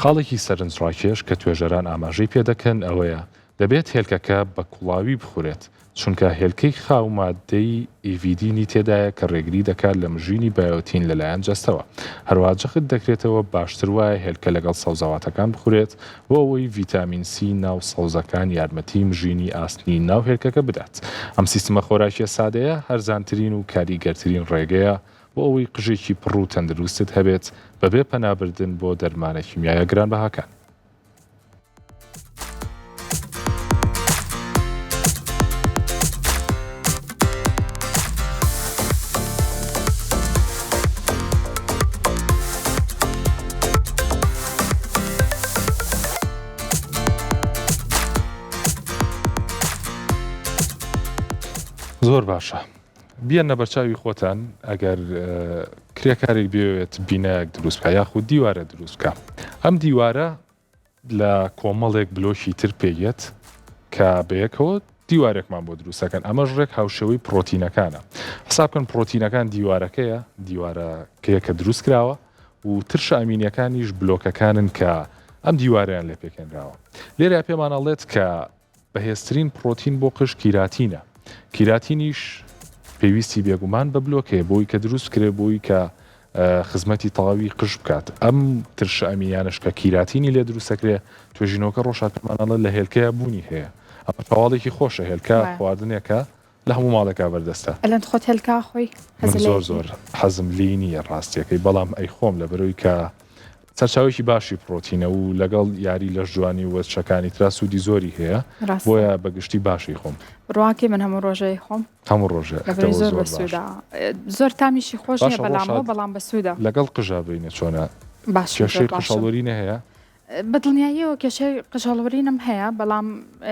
خاڵێکی سەرنجڕاکێش کە توێژەران ئاماژەی پێدەکەن ئەوەیە، دەبێت هێلکەکە بە کوڵاوی بخورێت، چونکە هێلکەی خاو ماددەی ئیڤیدینی تێدایە کە ڕێگری دەکات لە مژینی بایۆتین لەلایەن جەستەوە. هەروەها جەخت دەکرێتەوە باشتر وایە هێلکە لەگەڵ سەوزەواتەکان بخورێت بۆ ئەوەی ڤیتامین سی ناو سەوزەکان یارمەتی مژینی ئاسنی ناو هێلکەکە بدات. ئەم سیستمە خۆراکیە سادەیە هەرزانترین و کاریگەرترین ڕێگەیە بۆ ئەوەی قژێکی پڕ و تەندروستت هەبێت بەبێ پەنابردن بۆ دەرمانە کیمیایە گرانبەهاکان. زۆر باشە بیەنە بەرچاوی خۆتان ئەگەر کرێکارێک بێوێت بینایەک دروست بکە یاخود دیوارە دروست بکە ئەم دیوارە لە کۆمەڵێک بلۆکی تر پێیەت کە بەیەکەوە دیوارێکمان بۆ دروست دەکەن ئەمەش ڕێک هاوشێوەی پڕۆتینەکانە حساب کەن پڕۆتینەکان دیوارەکەیە دیوارەکەیە کە دروست کراوە و ترشە ئەمینیەکانیش بلۆکەکانن کە ئەم دیوارەیان لێ پێکهێنراوە لێرە پێمان ئەڵێت کە بەهێزترین پڕۆتین بۆ قژ کیراتینە، کیراتینیش پێویستی بێگومان بە بلۆک هەیە بۆی کە دروست بکرێت بۆی کە خزمەتی تەواوی قژ بکات، ئەم ترشە ئەمینیانەش کە کیراتینی لێ دروست دەکرێت توێژینەوەکە ڕۆژهات پێمان ئەڵێت لە هێلکەیا بوونی هەیە، ئەمەش هەواڵێکی خۆشە هێلکە خواردنێکە لە هەموو ماڵێکا بەردەستە. ئەلەند خۆت هێلکە ئەخۆی؟ من زۆر زۆر حەزم لێی نییە ڕاستیەکەی بەڵام ئەیخۆم لەبەرەوەی کە سەرچاوەیەکی باشی پڕۆتینە و لەگەڵ یاری لەشجوانی و وەرزشەکانی ترا سوودی زۆری هەیە بۆیە بە گشتی باش ئەیخۆم. بڕواکەی من هەموو ڕۆژێ ئەیخۆم. هەموو ڕۆژێ لەبەرەوەی زۆر بەسوودە زۆر تامیشی خۆش نییە بەلامەوە بەڵام بەسوودە. لەگەڵ قژا بینە چۆنە؟ کێشەی قژ هەڵوەرینە هەیە؟ بە دڵنیاییەوە کێشەی قژ هەڵوەرینم هەیە، بەڵام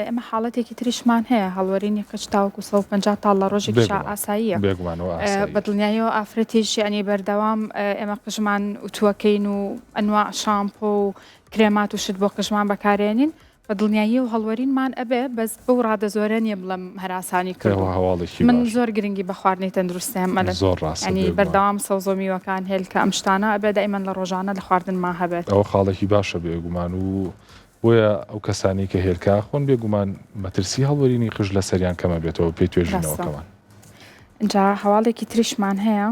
ئێمە حاڵەتێکی تریشمان هەیە، هەڵوەرینی قژ تاوەکو 150 تاڵ لە ڕۆژێکیشا ئاساییە. بێگومان ئەوە ئاساییە. بە دڵنیاییەوە ئافرەتیش یانی بەردەوام ئێمە قژمان ئوتووەکەین و ئەنواع شامپۆ و کرێمات و شت بۆ قژمان بەکارێنین، بە دڵنیاییەوە هەڵوەرینمان ئەبێ بەس بەو ڕادە زۆرە نیە بڵێم هەراسانی کردووم. ئەوە هەواڵێکی من باشە. زۆر گرنگی بە خواردنی تەندروست ئەیەم ئەلەند. زۆر ڕاستە یانی بێگومان. بەردەوام سەوزە و میوەکان هێلکە ئەم شتانە ئەبێ دائیمەن لە ڕۆژانە لە خواردنما هەبێت. ئەوە خاڵێکی باشە بێگومان و بۆیە ئەو کەسانەی کە هێلکە ئەخۆن بێگومان مەترسی هەڵوەرینی قژ لەسەریان کەم ئەبێتەوە بەپێی ڕاستە. توێژینەوەکەمان. ئینجا هەواڵێکی تریشمان هەیە.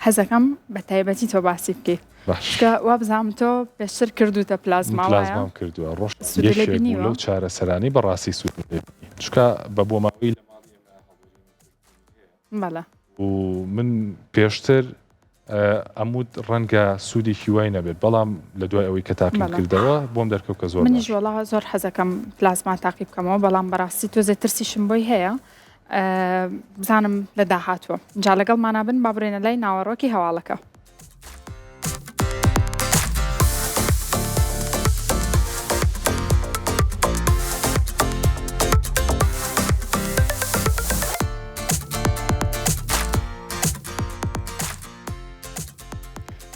حەزەکەم بە تایبەتی تۆ باسی بکەی چونکە وابزانم تۆ پێشتر کردوتە پلازما وایە؟ پلازمام کردووە ڕۆژ سوودی لێ یەکێک بوو لەو چارەسەرانەی بەڕاستی سوودم لێ بینی چونکە بە بۆماوەی لە ماڵی ئێمە هەڵوەرینی قژ بوونی هەیە بەڵێ. و من پێشتر ئەموت ڕەنگە سوودێکی وای نەبێت بەڵام لە دوای ئەوەی کە تاقیم کردەوە بۆم دەرکەوت کە زۆر منیش وەڵا زۆر حەزەکەم پلازما تاقی بکەمەوە بەڵام بەڕاستی تۆزێ ترسیشم بۆی هەیە بزانم لە داهاتووە جا لەگەڵمانا بن با بڕێنە لای ناوەڕۆکی هەواڵەکە.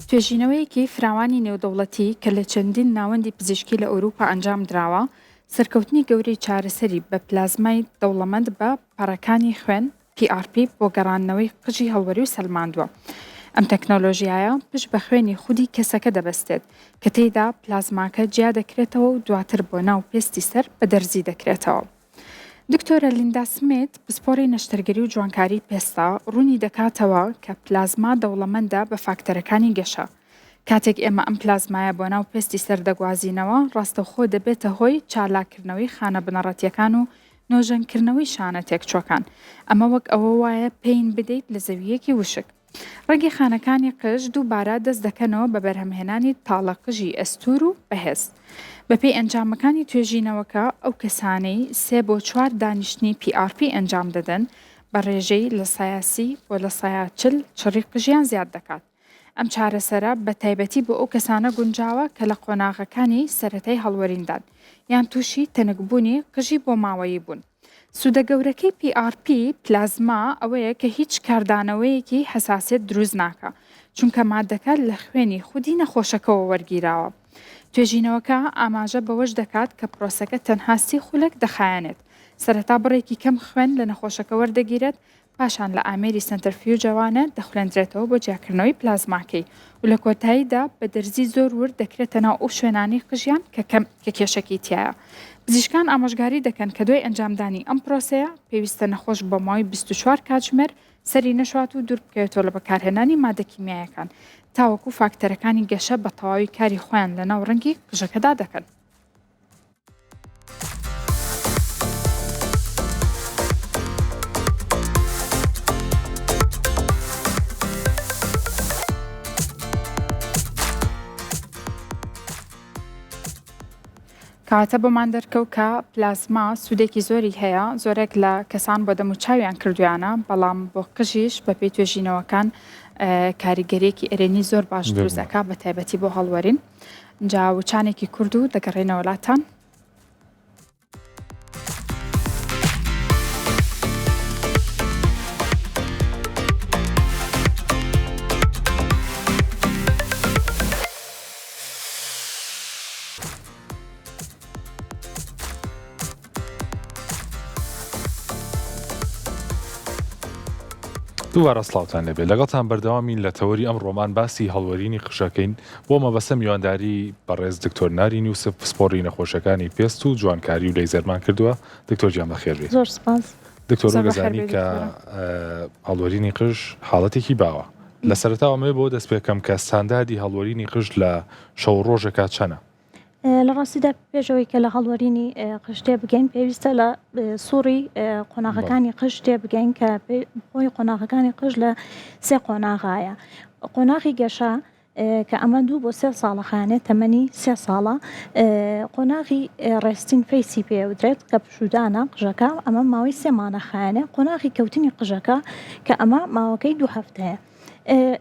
توێژینەوەیەکی فراوانی نێودەوڵەتی کە لە چەندین ناوەندی پزیشکی لە ئەوروپا ئەنجام دراوە، سەرکەوتنی گەورەی چارەسەری بە پلازمای دەوڵەمەند بە پەڕەکانی خوێن، PRP، بۆ گەڕاندنەوەی قژی هەڵوەریو سەلماندووە. ئەم تەکنۆلۆژیایە پشت بە خوێنی خودی کەسەکە دەبەستێت، کە تێیدا پلازماکە جیا دەکرێتەوە و دواتر بۆ ناو پێستی سەر بە دەرزی دەکرێتەوە. دکتۆرە لیندا سمیت، پسپۆڕی نەشتەرگەری و جوانکاری پێستە، ڕوونی دەکاتەوە کە پلازما دەوڵەمەندە بە فاکتەرەکانی گەشە، کاتێک ئێمە ئەم پلازمایە بۆ ناو پێستی سەر دەگوازینەوە، ڕاستەوخۆ دەبێتە هۆی چالاککردنەوەی خانە بنەڕەتییەکان و نۆژەنکردنەوەی شانە تێکچووەکان. ئەمە وەک ئەوە وایە پەین بدەیت لە زەوییەکی وشک. ڕەگی خانەکانی قژ دووبارە دەست دەکەنەوە بە بەرهەمهێنانی تاڵە قژی ئەستوور و بەهێز. بەپێی ئەنجامەکانی توێژینەوەکە، ئەو کەسانەی سێ بۆ چوار دانیشتنی PRP ئەنجام دەدەن، بە ڕێژەی 30% بۆ 40% چڕی قژیان زیاد دەکات. ئەم چارەسەرە بە تایبەتی بۆ ئەو کەسانە گونجاوە کە لە قۆناغەکانی سەرەتای هەڵوەریندان، یان تووشی تەنکبوونی قژی بۆماوەیی بوون. سوودە گەورەکەی PRP، پلازما، ئەوەیە کە هیچ کاردانەوەیەکی حەساسیەت دروست ناکا، چونکە مادەکە لە خوێنی خودی نەخۆشەکەوە وەرگیراوە. توێژینەوەکە ئاماژە بەوەش دەکات کە پرۆسەکە تەنها سی خولەک دەخایەنێت. سەرەتا بڕێکی کەم خوێن لە نەخۆشەکە وەردەگیرێت، پاشان لە ئامێری سەنتەرفیوجەوانە دەخولێندرێتەوە بۆ جیاکردنەوەی پلازماکەی و لە کۆتاییدا بە دەرزی زۆر ورد دەکرێتە ناو ئەو شوێنانەی قژیان کە کەم کە کێشەکەی تیایە. پزیشکان ئامۆژگاری دەکەن کە دوای ئەنجامدانی ئەم پرۆسەیە پێویستە نەخۆش بۆ ماوەی 24 کاتژمێر سەری نەشوات و دوور بکەوێتەوە لە بەکارهێنانی مادە کیمیایەکان تاوەکو فاکتەرەکانی گەشە بە تەواوی کاری خۆیان لەناو ڕەنگی قژەکەدا دەکەن. کەواتە بۆمان دەرکەوت کە پلازما سوودێکی زۆری هەیە، زۆرێک لە کەسان بۆ دەموچاویان کردویانە، بەڵام بۆ قژیش بەپێی توێژینەوەکان کاریگەریەکی ئەرێنی زۆر باش دروست ئەکا بە تایبەتی بۆ هەڵوەرین. جا وچانێکی کورد و دەگەڕێینەوە لاتان. دووبارە سڵاوتان لێبێت لەگەڵتان بەردەوامین لە تەوەری ئەمڕۆمان باسی هەڵوەرینی قژەکەین بۆ مەبەستە میوانداری بەڕێز دکتۆر نارین یوسف پسپۆڕی نەخۆشیەکانی پێست و جوانکاری و لەیزەرمان کردووە دکتۆر گیان بەخێربێی. زۆر سپاس. دکتۆر وەک ئەزانی کە هەڵوەرینی قژ حاڵەتێکی باوە لە سەرەتاوە ئەمەوێ بەوە دەست پێکەم کە ستانداردی هەڵوەرینی قژ لە شەو و ڕۆژێکا چەنە؟ لە ڕاستیدا پێش ئەوەی کە لە هەڵوەرینی قژ تێبگەین پێویستە لە سوڕی قۆناغەکانی قژ تێبگەین کە خۆی قۆناغەکانی قژ لە سێ قۆناغایە قۆناغی گەشە کە ئەمە دوو بۆ سێ ساڵە خانێت تەمەنی سێ ساڵە قۆناغی resting phase ی پێودرێت کە پشودانە قژەکە ئەمە ماوەی سێ مانە خایەنێ قۆناغی کەوتنی قژەکە کە ئەمە ماوەکەی دوو هەفتەیە.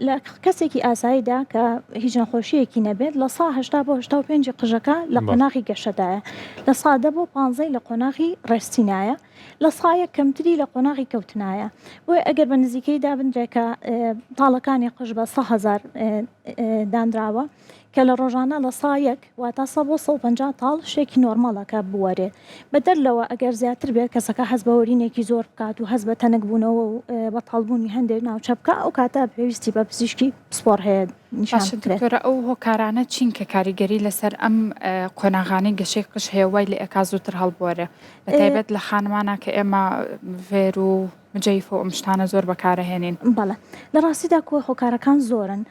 لە کەسێکی ئاساییدا کە هیچ نەخۆشییەکی نەبێت لە سا 80 بۆ 85 قژەکە لە قۆناغی گەشەدایە لە سا دە بۆ پانزەی لە قۆناغی resting ایە لە سا یەک کەمتری لە قۆناغی کەوتنایە بۆیە ئەگەر بە نزیکەی دابنرێت کە تاڵەکانی قژ بە 100 هەزار دانراوە کە لە ڕۆژانە لە سا یەک واتا 100 بۆ 150 تاڵ شتێکی normal ە کە بوەرێ بەدەر لەوە ئەگەر زیاتر بێت کەسەکە هەست بە وەرینێکی زۆر بکات و هەست بە تەنک بوونەوە و بەتاڵبوونی هەندێک ناوچە بکا ئەو کاتە پێویستی بە پزیشکی پسپۆڕ هەیە نیشان باشە بکرێت. دکتۆرە ئەو هۆکارانە چین کە کاریگەری لەسەر ئەم قۆناغانەی گەشەی قژ هەیە وای لێ ئەکا زووتر هەڵبوەرێ بە تایبەت لە خانمانا کە ئێمە ڤێر و مجەیف و ئەم شتانە زۆر بەکارەهێنین؟ بەڵێ لە ڕاستیدا کۆ هۆکارەکان زۆرن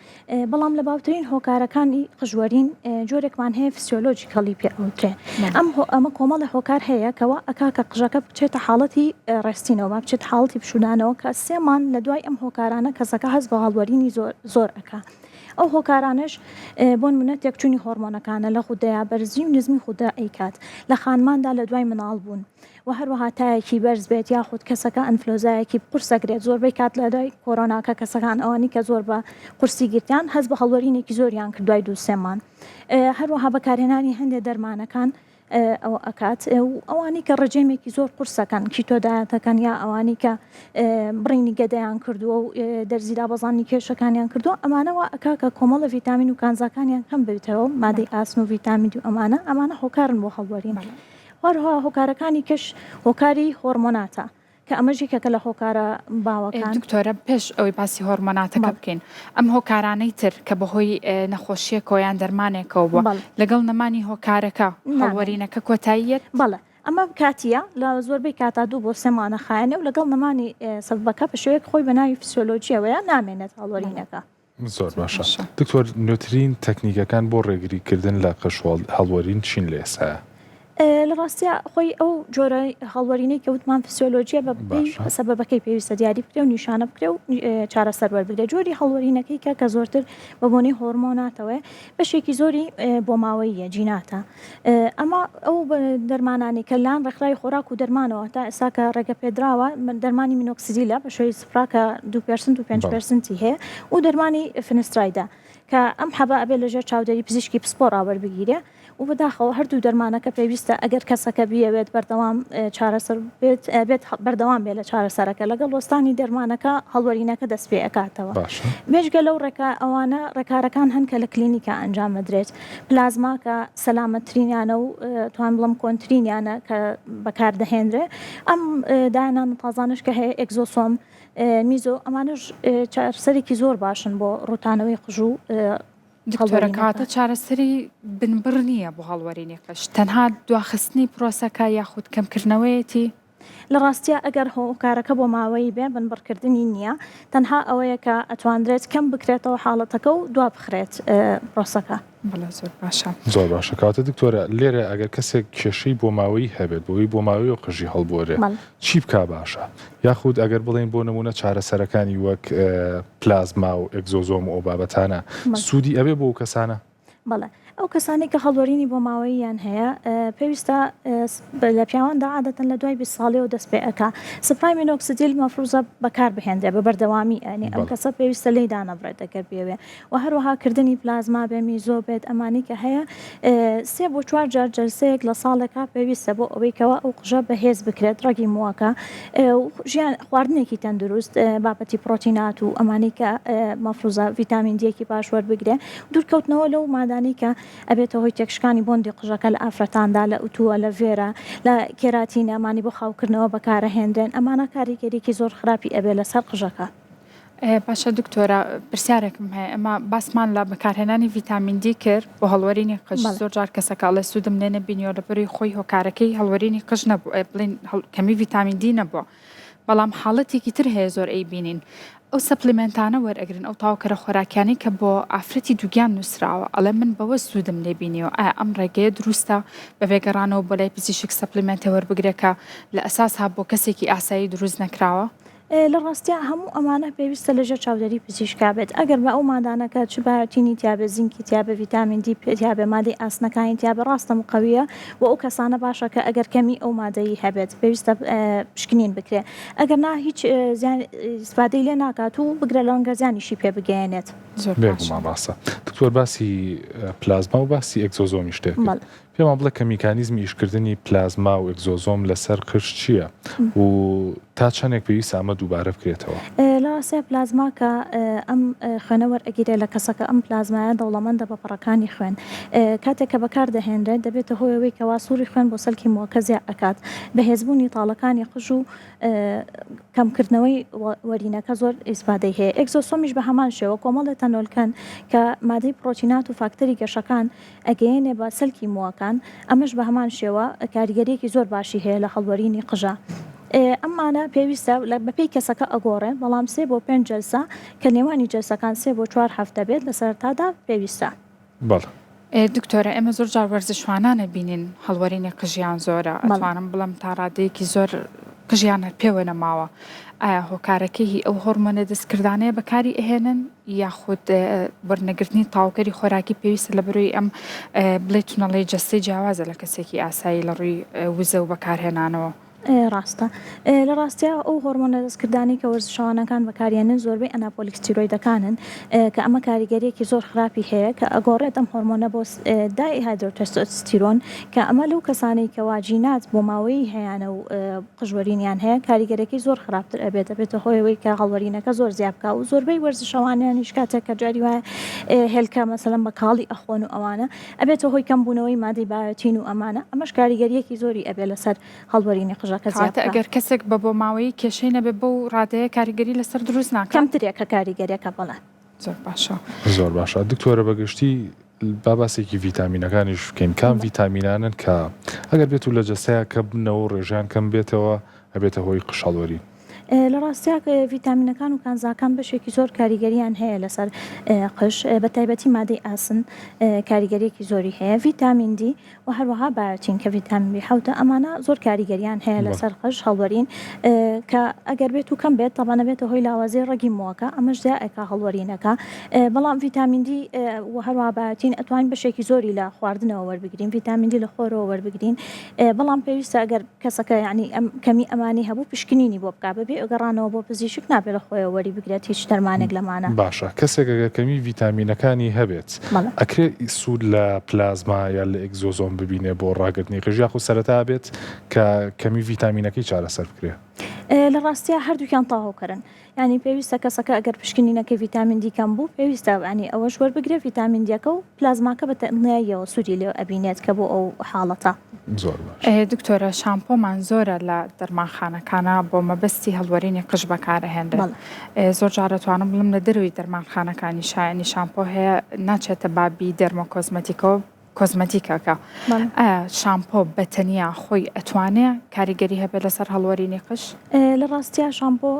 بەڵام لە باوترین هۆکارەکانی قژوەرین جۆرێکمان هەیە physiological ی پێ ئەوترێ ئەم ئەمە کۆمەڵی هۆکار هەیە کەوا ئەکا کە قژەکە بچێتە حاڵەتی resting ەوە با بچێت حاڵەتی پشودانەوە کە سێ مانگ لە دوای ئەم هۆکارانە کەسەکە هەست بە هەڵوەرینی زۆر زۆر ئەکا ئەو هۆکارانەش بۆ نمونە تێکچوونی هۆرمۆنەکانە لە غودەیا بەرزی و نزمی غودە ئەیکات لە خانماندا لە دوای مناڵ بوون وە هەروەها تایەکی بەرز بێت یاخود کەسەکە ئەنفلۆزایەکی قورس ئەگرێت زۆربەی کات لە دوای کۆرۆناکە کەسەکان ئەوانی کە زۆر بە قورسی گرتیان هەست بە هەڵوەرینێکی زۆریان کرد دوای دوو سێ مانگ هەروەها بەکارهێنانی هەندێک دەرمانەکان ئەوە ئەکات و ئەوانی کە ڕژێمێکی زۆر قورسەکەن keto diet ەکەن یا ئەوانی کە بڕینی گەدەیان کردووە و دەرزی دابەزاندنی کێشەکانیان کردووە ئەمانە وا ئەکا کە کۆمەڵە ڤیتامین و کانزاکانیان کەم بێتەوە مادەی ئاسن و ڤیتامین و ئەمانە ئەمانە هۆکارن بۆ هەڵوەرین. هەروەها هۆکارەکانی کەش هۆکاری هۆرمۆناتە کە ئەمەش یەکێکە لە هۆکارە باوەکان. دکتۆرە پێش ئەوەی باسی هۆرمۆناتەکە بکەین ئەم هۆکارانەی تر کە بەهۆی نەخۆشیەکەوە یان دەرمانێکەوە بووە لەگەڵ نەمانی هۆکارەکە هەڵوەرینەکە کۆتاییەت؟ بەڵێ ئەمە کاتیە لە زۆربەی کاتا دوو بۆ سێ مانە خایەنێ و لەگەڵ نەمانی سەبەبەکە بە شێوەیەک خۆی بە ناوی فسیۆلۆجیەوەیە نامێنێت هەڵوەرینەکە. زۆر باشە دکتۆر نوێترین تەکنیکەکان بۆ ڕێگری کردن لە قژ هەڵوەرین چین لە ئێستایا؟ لە ڕاستیا خۆی ئەو جۆرە هەڵوەرینەی کە وتمان فسیۆلۆجیە بە پێی سەبەبەکەی پێویستە دیاری بکرێ و نیشانە بکرێ و چارەسەر وەربگرێ جۆری هەڵوەرینەکەی کە کە زۆرتر بە بۆنەی هۆرمۆناتەوەیە بەشێکی زۆری بۆماوەییە جیناتە ئەمە ئەو دەرمانانەی کە لان ڕێکخراوی خۆراک و دەرمانەوە تا ئێستا کە ڕێگە پێدراوە دەرمانی مینۆکسیدیلە بە شێوەی سپرا کە دوو percent و پێنج percent ی هەیە و دەرمانی فینسترایدە کە ئەم حەبە ئەبێ لەژێر چاودێری پزیشکی پسپۆڕا وەربگیرێ و بەداخەوە هەردوو دەرمانەکە پێویستە ئەگەر کەسەکە بیەوێت بەردەوام چارەسەر بێت بێت بەردەوام بێت لە چارەسەرەکە لەگەڵ وەستانی دەرمانەکە هەڵوەرینەکە دەست پێ ئەکاتەوە بێجگە لەو ڕێکا ئەوانە ڕێکارەکان هەن کە لە کلینیکا ئەنجام ئەدرێت پلازما کە سەلامەتترینیانە و توان بڵم کۆنترینیانە کە بەکاردەهێنرێ ئەم داهێنانە تازانەش کە هەیە exosome meso ئەمانەش چارەسەرێکی زۆر باشن بۆ ڕوتانەوەی قژ و. دکتۆرە کەواتە چارەسەری بنبڕ نییە بۆ هەڵوەرینی قژ تەنها دواخستنی پرۆسەکە یاخود کەمکردنەوەیەتی؟ لە ڕاستیا ئەگەر هۆکارەکە بۆ ماوەیی بێ بنبڕکردنی نییە تەنها ئەوەیە کە ئەتواندرێت کەم بکرێتەوە حاڵەتەکە و دوا بخرێت پرۆسەکە. بەڵێ زۆر باشە. زۆر باشە کەواتە دکتۆرە لێرە ئەگەر کەسێک کێشەی بۆماوەیی هەبێت بۆی بۆماوەی و قژی هەڵبوەرێ چی بکا باشە یاخود ئەگەر بڵێین بۆ نمونە چارەسەرەکانی وەک پلازما و exosome و ئەو بابەتانە سوودی ئەبێ بۆ ئەو کەسانە؟ بەڵێ ئەو کەسانەی کە هەڵوەرینی بۆماوەییان هەیە پێویستە لە پیاواندا عادەتەن لە دوای 20 ساڵیەوە دەست پێ ئەکا سپرای minoxidil مەفروزە بەکار بهێنرێ بە بەردەوامی ئەنی ئەم کەسە پێویستە لێی دانەبڕێت ئەگەر بێوێ و هەروەها کردنی پلازما بێ meso بێت ئەمانی کە هەیە سێ بۆ چوار جار جەلسەیەک لە ساڵێکا پێویستە بۆ ئەوەی کەوا ئەو قژە بەهێز بکرێت ڕەگی مووەکە ژیان خواردنێکی تەندروست بابەتی پرۆتینات و ئەمانی کە مەفروزە ڤیتامین دیەکی باش وەربگرێ دوورکەوتنەوە لەو مادانەی کە ئەبێتە هۆی تێکشکانی بۆندی قژەکە لە ئافرەتاندا لە ئوتووە لە ڤێرە لە کێراتینە ئەمانی بۆ خاوکردنەوە بەکارەهێنرێن ئەمانە کاریگەریەکی زۆر خراپی ئەبێ لەسەر قژەکە. باشە دکتۆرە پرسیارێکم هەیە ئەمە باسمان لە بەکارهێنانی ڤیتامین دی کرد بۆ هەڵوەرینی قژ زۆر جار کەسەکە ئەڵێ سوودم لێ نەبینیوە لەبەری خۆی هۆکارەکەی هەڵوەرینی قژ نەبوو بڵین کەمی ڤیتامین دی نەبووە بەڵام حاڵەتێکی تر هەیە زۆر ئەیبینین ئەو supplement انە وەرئەگرن ئەو تەواوکەرە خۆراکیانەی کە بۆ ئافرەتی دووگیان نووسراوە ئەڵێ من بەوە سوودم لێ بینیوە ئایا ئەم ڕێگەیە دروستە بەبێ گەڕانەوە بۆ لای پزیشک supplement ە وەربگرێ کە لە ئەساسا بۆ کەسێکی ئاسایی دروست نەکراوە؟ لە ڕاستیا هەموو ئەمانە پێویستە لە ژێر چاودێری پزیشکا بێت ئەگەر بە ئەو مادانە کە چ بایۆتینی تیابێ زینکی تیابێ ڤیتامین دی تیابێ مادەی ئاسنەکانی تیابێ ڕاستە مقەویە بۆ ئەو کەسانە باشە کە ئەگەر کەمی ئەو مادەی هەبێت پێویستە پشکنین بکرێ ئەگەر نا هیچ زیان ئیسفادەی لێ ناکات و بگرە لەنگە زیانیشی پێ بگەیەنێت. زۆر باشە. بێگومان ڕاستە دکتۆر باسی پلازما و باسی exosome ی شتێک کرد پێمان بڵێ کە میکانیزمی ئیشکردنی پلازما و exosome لەسەر قژ چییە و تا چەندێک پێویستە ئەمە دووبارە بکرێتەوە؟ لە ڕاستیا پلازما کە ئەم خوێنە وەرئەگیرێ لە کەسەکە ئەم پلازمایە دەوڵەمەندە بە پەڕەکانی خوێن کاتێک کە بەکار دەهێنرێت دەبێتە هۆی ئەوەی کەوا سوڕی خوێن بۆ سەلکی مووەکە زیا ئەکات بەهێزبوونی تاڵەکانی قژ و کەمکردنەوەی وەرینەکە زۆر ئیسفادەی هەیە exosome یش بە هەمان شێوە کۆمەڵێ تەنۆلکەن کە مادەی پرۆتینات و فاکتەری گەشەکان ئەگەیەنێ بە سەلکی مووەکان، ئەمەش بە هەمان شێوە کاریگەریەکی زۆر باشی هەیە لە هەڵوەرینی قژا. ئەمانە پێویستە بەپێی کەسەکە ئەگۆڕێ، بەڵام سێ بۆ پێنج جەلسە کە نێوانی جەلسەکان سێ بۆ چوار هەفتە بێت لە سەرەتادا پێویستە. بەڵێ. دکتۆرە ئێمە زۆر جار وەرزشوانان ئەبینین هەڵوەرینی قژیان زۆرە ئەتوانم بڵێم تا ڕادەیەکی زۆر قژیان هەر پێوە نەماوە ئایا هۆکارەکەی هی ئەو هۆرمۆنە دەستکردانەیە بەکاری ئەهێنن یاخود وەرنەگرتنی تاوکەری خۆراکی پێویستە لە بەرۆی ئەم بڵێ تونەڵی جەستەی جیاوازە لە کەسێکی ئاسایی لە ڕووی وزە و بەکارهێنانەوە. ڕاستە لە ڕاستیا ئەو هۆرمۆنە دەستکردانەی کە وەرزشەوانەکان بەکاریێنن زۆربەی anabolic steroid ەکانن کە ئەمە کاریگەریەکی زۆر خراپی هەیە کە ئەگۆڕێت ئەم هۆرمۆنە بۆ dihydrotestosterone کە ئەمە لەو کەسانەی کەوا جینات بۆ ماوەیی هەیانە و قژوەرینیان هەیە کاریگەرەکەی زۆر خراپتر ئەبێت ئەبێتە هۆی ئەوەی کە هەڵوەرینەکە زۆر زیاد بکا و زۆربەی وەرزشەوانیانیش کاتێک کە جاری وایە هێلکە مەسەلەن بە کاڵی ئەخۆن و ئەوانە ئەبێتە هۆی کەم بوونەوەی مادەی بایۆتین و ئەمانە ئەمەش کاریگەریەکی زۆری ئەبێ لەسەر هەڵوەرینی قژەکە زیاد کەواتە بکا. ئەگەر کەسێک بە بۆماوەیی کێشەی نەبێ بەو ڕادەیە کاریگەری لەسەر دروست ناکا؟ کەمترێکە کاریگەریەکە بەڵێ. زۆر باشە. زۆر باشە دکتۆرە بەگشتی با باسێکی ڤیتامینەکانیش بکەین کام ڤیتامینانەن کە ئەگەر بێت و لە جەستەیا کەم بنەوە و ڕێژەیان کەم بێتەوە ئەبێتە هۆی قژهەڵوەرین؟ لە ڕاستیا ڤیتامینەکان و کانزاکان بەشێکی زۆر کاریگەریان هەیە لەسەر قژ بە تایبەتی مادەی ئاسن کاریگەریەکی زۆری هەیە ڤیتامین دی و هەروەها بایۆتین کە ڤیتامین بی حەوتە ئەمانە زۆر کاریگەریان هەیە لەسەر قژ هەڵوەرین کە ئەگەر بێت و کەم بێت تەبعەن ئەبێتە هۆی لاوازی ڕەگی مووەکە ئەمەش زیا ئەکا هەڵوەرینەکە بەڵام ڤیتامین دی و هەروەها بایۆتین ئەتوانین بەشێکی زۆری لە خواردنەوە وەربگرین ڤیتامین دی لە خۆرەوە وەربگرین بەڵام پێویستە ئەگەر کەسەکە یانی ئەم کەمی ئەمانی هەبوو پشکنینی بۆ بکا بەبێ گەڕانەوە بۆ پزیشک نابێ لە خۆیەوە وەری بگرێت هیچ دەرمانێک لەمانە. باشە کەسێک ئەگەر کەمی ڤیتامینەکانی هەبێت بەڵێ. ئەکرێ سوود لە پلازما یا لە exosome ببینێ بۆ ڕاگرتنی قژ یاخود سەرەتا ئەبێت کە کەمی ڤیتامینەکەی چارەسەر بکرێ؟ لە ڕاستیا هەردووکیان تەواوکەرن یانی پێویستە کەسەکە ئەگەر پشکنینەکەی ڤیتامین دی کەم بوو پێویستە یانی ئەوەش وەربگرێ ڤیتامین دیەکە و پلازماکە بە دڵنیاییەوە سوودی لێ ئەبینێت کە بۆ ئەو حاڵەتە. زۆر باش. دکتۆرە شامپۆمان زۆرە لە دەرمانخانەکانا بۆ مەبەستی هەڵوەرینی قژ بەکارئەهێنرێت بەڵێ. زۆر جار ئەتوانم بڵێم لە دەرەوەی دەرمانخانەکانیشا یانی شامپۆ هەیە ناچێتە بابی دێرمۆکۆزمەتیکەوە کۆزمەتیکەکە ئایا شامپۆ بە تەنیا خۆی ئەتوانێ کاریگەری هەبێت لەسەر هەڵوەرینی قژ؟ لە ڕاستیا شامپۆ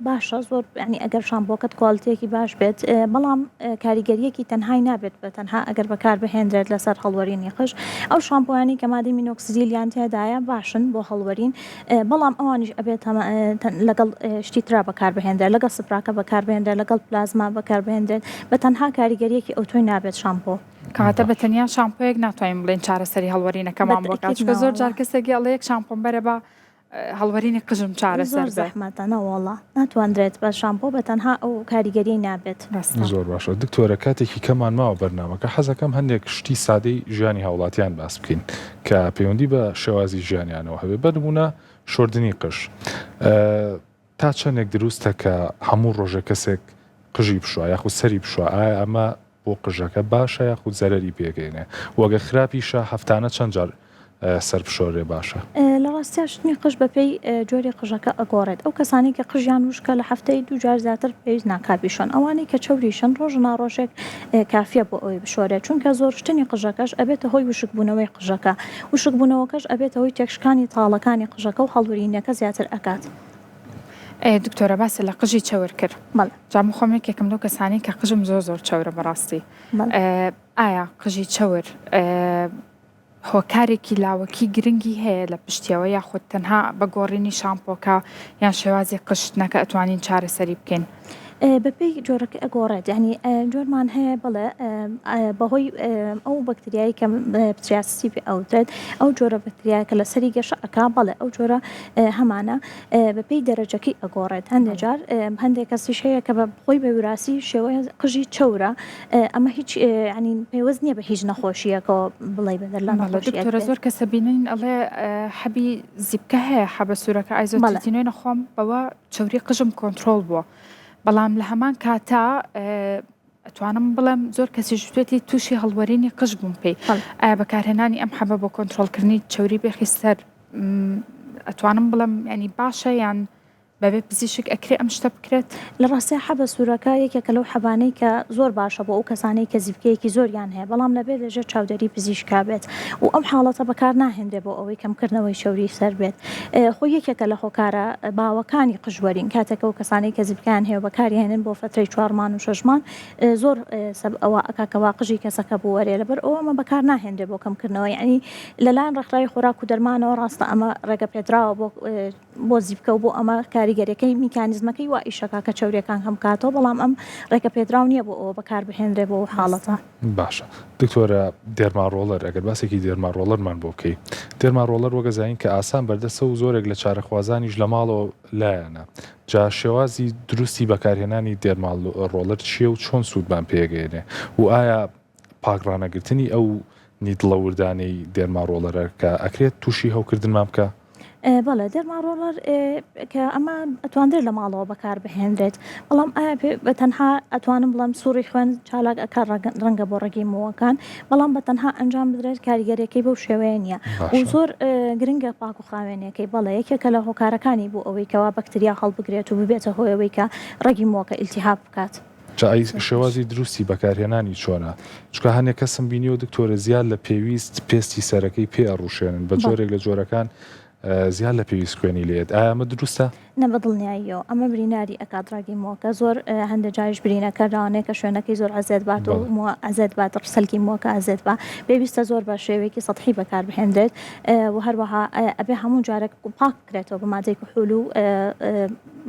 باشە زۆر ینی ئەگەر شامپۆکەت کوالیتیەکی باش بێت بەڵام کاریگەریەکی تەنهای نابێت بە تەنها ئەگەر بەکار بهێنرێت لەسەر هەڵوەرینی قژ ئەو شامپۆیانی کە مادەی مینۆکسیدیلیان تێدایە باشن بۆ هەڵوەرین بەڵام ئەوانیش ئەبێت لەگەڵ شتی ترا بەکاربهێنرێت لەگەڵ سپراکە بەکاربهێنرێت لەگەڵ پلازما بەکاربهێنرێت بە تەنها کاریگەریەکی ئەوتۆی نابێت شامپۆ. کەواتە بە تەنیا شامپۆیەک ناتوانین بڵێین چارەسەری هەڵوەرینەکەمان بۆ کات چونکە زۆر جار کەسێک ئەڵێ یەک شامپۆم بەرە با هەڵوەرینی قژم چارەسەر زۆر زەحمەتە نەوەڵا ناتواندرێت بە شامپۆ بە تەنها ئەو کاریگەری نابێت. زۆر باشە دکتۆرە کاتێکی کەمان ماوە بەرنامەکە حەزەکەم هەندێک شتی سادەی ژیانی هاوڵاتیان باس بکەین کە پەیوەندی بە شێوازی ژیانیانەوە هەبێ بە نمونە شۆردنی قژ تا چەندێک دروستە کە هەموو ڕۆژێک کەسێک قژی بشوا یاخود سەری بشوا ئایا ئەمە بۆ قژەکە باشە یاخود زەرەری پێگەینێ وە گەر خراپیشە هەفتانە چەند جار سەر بشۆرێ باشە؟ لە ڕاستیا شتنی قژ بەپێی جۆری قژەکە ئەگۆڕێت ئەو کەسانەی کە قژیان وشکە لە هەفتەی دوو جار زیاتر پێویست ناکا بیشۆن ئەوانەی کە چەوریشن ڕۆژ نا ڕۆژێک کافیە بۆ ئەوەی بشۆرێت چونکە زۆر شتنی قژەکەش ئەبێتە هۆی وشکبوونەوەی قژەکە وشکبوونەوەکەش ئەبێتە هۆی تێکشکانی تاڵەکانی قژەکە و هەڵورینەکە زیاتر ئەکات. ئێ دکتۆرە باست لە قژی چەور کرد بەڵێ. جا من خۆم یەکێکم لەو کەسانەی کە قژم زۆر زۆر چەورە بەڕاستی بەڵێ. ئایا قژی چەور هۆکارێکی لاوەکی گرنگی هەیە لە پشتیەوە یاخود تەنها بە گۆڕینی شامپۆکە یان شێوازی قژشتنەکە ئەتوانین چارەسەری بکەین؟ بەپێی جۆرەکە ئەگۆڕێت یانی جۆرمان هەیە بەڵێ بەهۆی ئەو بەکتریایی کە پتریاسی پێ ئەوترێت ئەو جۆرە بەکتریایە کە لەسەری گەشە ئەکا بەڵێ ئەو جۆرە هەمانە بەپێی دەرەجەکەی ئەگۆڕێت هەندێک جار هەندێک کەسیش هەیە کە بە خۆی بە وراسی شێوەی قژی چەورە ئەمە هیچ ینی پێوەست نییە بە هیچ نەخۆشیەکەەوە بڵێ بەدەر لە دکتۆرە زۆر کەسە بینین ئەڵێ حەبی زیپکە هەیە حەبە سوورەکە ئایزۆتینۆی نەخۆم بەوە چەوری قژم کۆنترۆڵ بووە بەڵام لە هەمان کاتا ئەتوانم بڵێم زۆر کەسیش وتێتی تووشی هەڵوەرینی قژ بووم پێی ئایا بەکارهێنانی ئەم حەبە بۆ کۆنترۆڵکردنی چەوری بێخی سەر ئەتوانم بڵێم ینی باشە یان بەبێ پزیشک ئەکرێ ئەم شتە بکرێت؟ لە ڕاستیا حەبە سوورەکە یەکێکە لەو حەبانەی کە زۆر باشە بۆ ئەو کەسانەی کە زیپکەیەکی زۆریان هەیە بەڵام لەبێت لەژێر چاودێری پزیشکا بێت و ئەم حاڵەتە بەکار ناهێنرێ بۆ ئەوەی کەمکردنەوەی چەوری سەر بێت خۆی یەکێکە لە هۆکارە باوەکانی قژوەرین کاتێک ئەو کەسانەی کە زیپکەیان هەیە و بەکاریهێنن بۆ فەترەی چوار مان و شەش مان زۆر سەب ئەوە ئەکا کەوا قژی کەسەکە بوەرێ لەبەر ئەوە ئەمە بەکار ناهێنرێ بۆ کەمکردنەوە یعنی لەلایەن ڕێکخراوی خۆراک و دەرمانەوە ڕاستە ئەمە ڕێگە پێدراوە بۆ بۆ زیپکە و بۆ ئەمە کاریگەریەکەی میکانیزمەکەی وا ئیشەکا کە چەوریەکان کەم بکاتەوە بەڵام ئەم ڕێگە پێدراو نییە بۆ ئەوە بەکار بهێنرێ بۆ ئەو حاڵەتە. باشە دکتۆرە derma roller ئەگەر باسێکی derma roller مان بۆ بکەی derma roller وەک ئەزانین کە ئاسان بەردەستە و زۆرێک لە چارەخوازانیش لە ماڵەوە لایانە جا شێوازی دروستی بەکارهێنانی derma roller چییە و چۆن سوودمان پێگەیەنێ و ئایا پاک ڕانەگرتنی ئەو needle ە وردانەی derma roller ە کە ئەکرێت تووشی هەوکردنمان بکا؟ بەڵێ derma roller کە ئەمە ئەتواندرێت لە ماڵەوە بەکار بهێنرێت بەڵام ئایا بە تەنها ئەتوانم بڵێم سوڕی خوێن چالاک ئەکا ڕەنگە بۆ ڕەگی مووەکان بەڵام بە تەنها ئەنجام بدرێت کاریگەریەکەی بەو شێوەیە نییە و زۆر گرنگە پاک و خاوێنەکەی بەڵێ یەکێکە لە هۆکارەکانی بۆ ئەوەی کەوا بەکتریا هەڵبگرێت و ببێتە هۆی ئەوەی کە ڕەگی مووەکە ئیلتیهاب بکات. جا ئەی شێوازی دروستی بەکارهێنانی چۆنە؟ چونکە هەنێ کەسم بینیوە دکتۆرە زیاد لە پێویست پێستی سەرەکەی پێ ئەڕوشێنن بە جۆرێک لە جۆرەکان زیاد لە پێویست خوێنی لێت ئایا ئەمە دروستە؟ نە بە دڵنیاییەوە ئەمە بریناری ئەکات ڕەگی مووەکە زۆر هەندێ جاریش برینەکە لەوانەیە کە شوێنەکەی زۆر ئەزێت بات و مووە ئەزێت بات سەلکی مووەکە ئەزێت با پێویستە زۆر بە شێوەیەکی سەتحی بەکار بهێنرێت و هەروەها ئەبێ هەموو جارێک پاک بکرێتەوە بە مادەی کحول و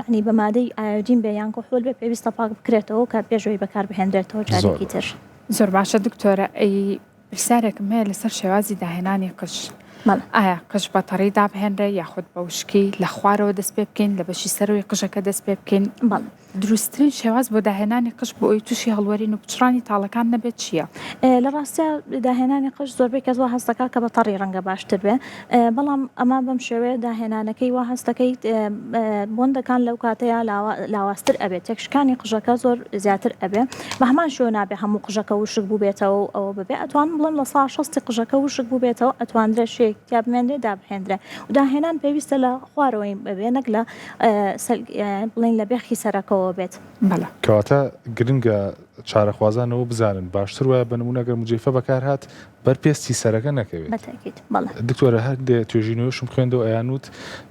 یانی بە مادەی ئایۆدین بێ یان کحول بێ پێویستە پاک بکرێتەوە کە پێش ئەوەی بەکار بهێنرێتەوە جارێکی تر. زۆر باشە دکتۆرە ئەی پرسیارێکم هەیە لەسەر شێوازی داهێنانی قژ. ئایا قژ بە تەڕی دابهێنرێ یاخود بە وشکی لە خوارەوە دەست پێ بکەین لە بەشی سەرەوەی قژەکە دەست پێ بکەین؟ دروستترین شێواز بۆ داهێنانی قژ بۆ ئەوەی تووشی هەڵوەرین و پچڕانی تاڵەکان نەبێت چییە؟ لە ڕاستیا داهێنانی قژ زۆربەی کەس وا هەست دەکات کە بە تەڕی ڕەنگە باشتر بێ بەڵام ئەمە بەم شێوەیە داهێنانەکەی وا هەست دەکەیت بۆندەکان لەو کاتەیا لاوازتر ئەبێت تێکشکانی قژەکە زۆر زیاتر ئەبێ بە هەمان شێوە نابێ هەموو قژەکە وشک بووبێتەوە و ئەوە ببێ ئەتوانم بڵێم لە سا شەستی قژەکە وشک بووبێتەوە ئەتواندرێ شێیەک تیا بمێنرێ دابهێندرێ و داهێنان پێویستە لە خوارەوەی ببێ نەک لە بڵێین لە بێخی سەرەکەوە بێت. بەڵێ. کەواتە گرنگە چارەخوازان ئەوە بزانن باشتر وایە بە نموونە گەر مجەیفە بەکار هات بەر پێستی سەرەکە نەکەوێت. بە تەئکید بەڵێ. دکتۆرە هەندێ توێژینەوەشم خوێندەوە ئەیانوت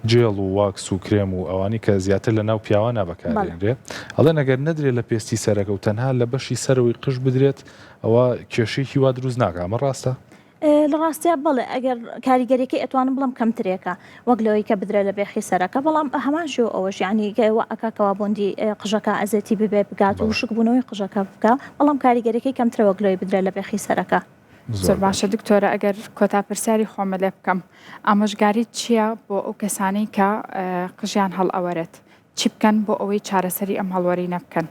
جێڵ و واکس و کرێم و ئەوانەی کە زیاتر لە ناو پیاوانا بەکار بەڵێ. دێنرێ ئەڵێن ئەگەر نەدرێ لە پێستی سەرەکە و تەنها لە بەشی سەرەوەی قژ بدرێت ئەوە کێشەیەکی وا دروست ناکا ئەمە ڕاستە؟ لە ڕاستیا بەڵێ ئەگەر کاریگەریەکەی ئەتوانم بڵێم کەمترێکە وەک لەوەی کە بدرێ لە بێخی سەرەکە بەڵام هەمان شێوە ئەوەش یانی وا ئەکا کەوا بۆندی قژەکە ئەزێتی ببێ بگات و وشک بوونەوەی قژەکە بکا بەڵام کاریگەریەکەی کەمترە وەک لەوەی بدرێ لە بێخی سەرەکە. زۆر باشە دکتۆرە ئەگەر کۆتا پرسیاری خۆمە لێ بکەم ئامۆژگاریت چییە بۆ ئەو کەسانەی کە قژیان هەڵئەوەرێت چی بکەن بۆ ئەوەی چارەسەری ئەم هەڵوەرینە بکەن؟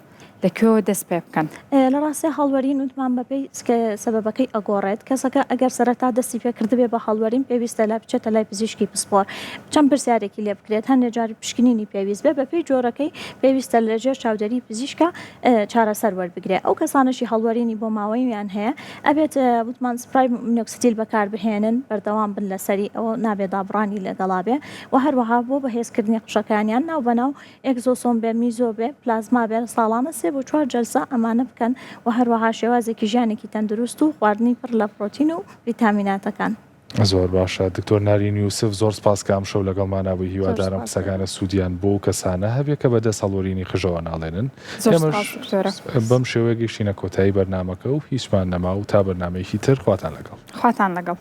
لە کوێوە دەست پێ بکەن؟ لە ڕاستیا هەڵوەرین وتمان بەپێی سەبەبەکەی ئەگۆڕێت، کەسەکە ئەگەر سەرەتا دەستی پێ کردبێ بە هەڵوەرین پێویستە لە بچێتە لای پزیشکی پسپۆر چەند پرسیارێکی لێ بکرێت هەندێ جار پشکنینی پێویست بێ بەپێی جۆرەکەی پێویستە لە ژێر چاودێری پزیشکا چارەسەر وەربگرێ ئەو کەسانەشی هەڵوەرینی بۆ ماوەییان هەیە ئەبێت وتمان سپرای مینۆکسیدیل بەکاربهێنن بەردەوام بن لەسەری ئەوە نابێ دابڕانی لەگەڵا بێ وە هەروەها بۆ بەهێزکردنی قژەکانیان ناوبەناو exosome بێ، meso بێ، پلازما بێ، ساڵانە سێ بۆ چوار جەلسە ئەمانە بکەن وە هەروەها شێوازێکی ژیانێکی تەندروست و خواردنی پڕ لە پڕۆتین و ڤیتامیناتەکان. زۆر باشە دکتۆر نارین یوسف زۆر سپاس کە ئەمشەو لەگەڵمانا بووی زۆر هیوادارم سپاس قسەکانت سوودیان بۆ ئەو کەسانە هەبێ کە بەدەست هەڵوەرینی قژەوە ناڵێنن زۆر ئێمەش سپاس دکتۆرە. بەم شێوەیە گەیشتینە کۆتایی بەرنامەکە و هیچمان نەما و تا بەرنامەیەکی تر خواتان لەگەڵ. خواتان لەگەڵ.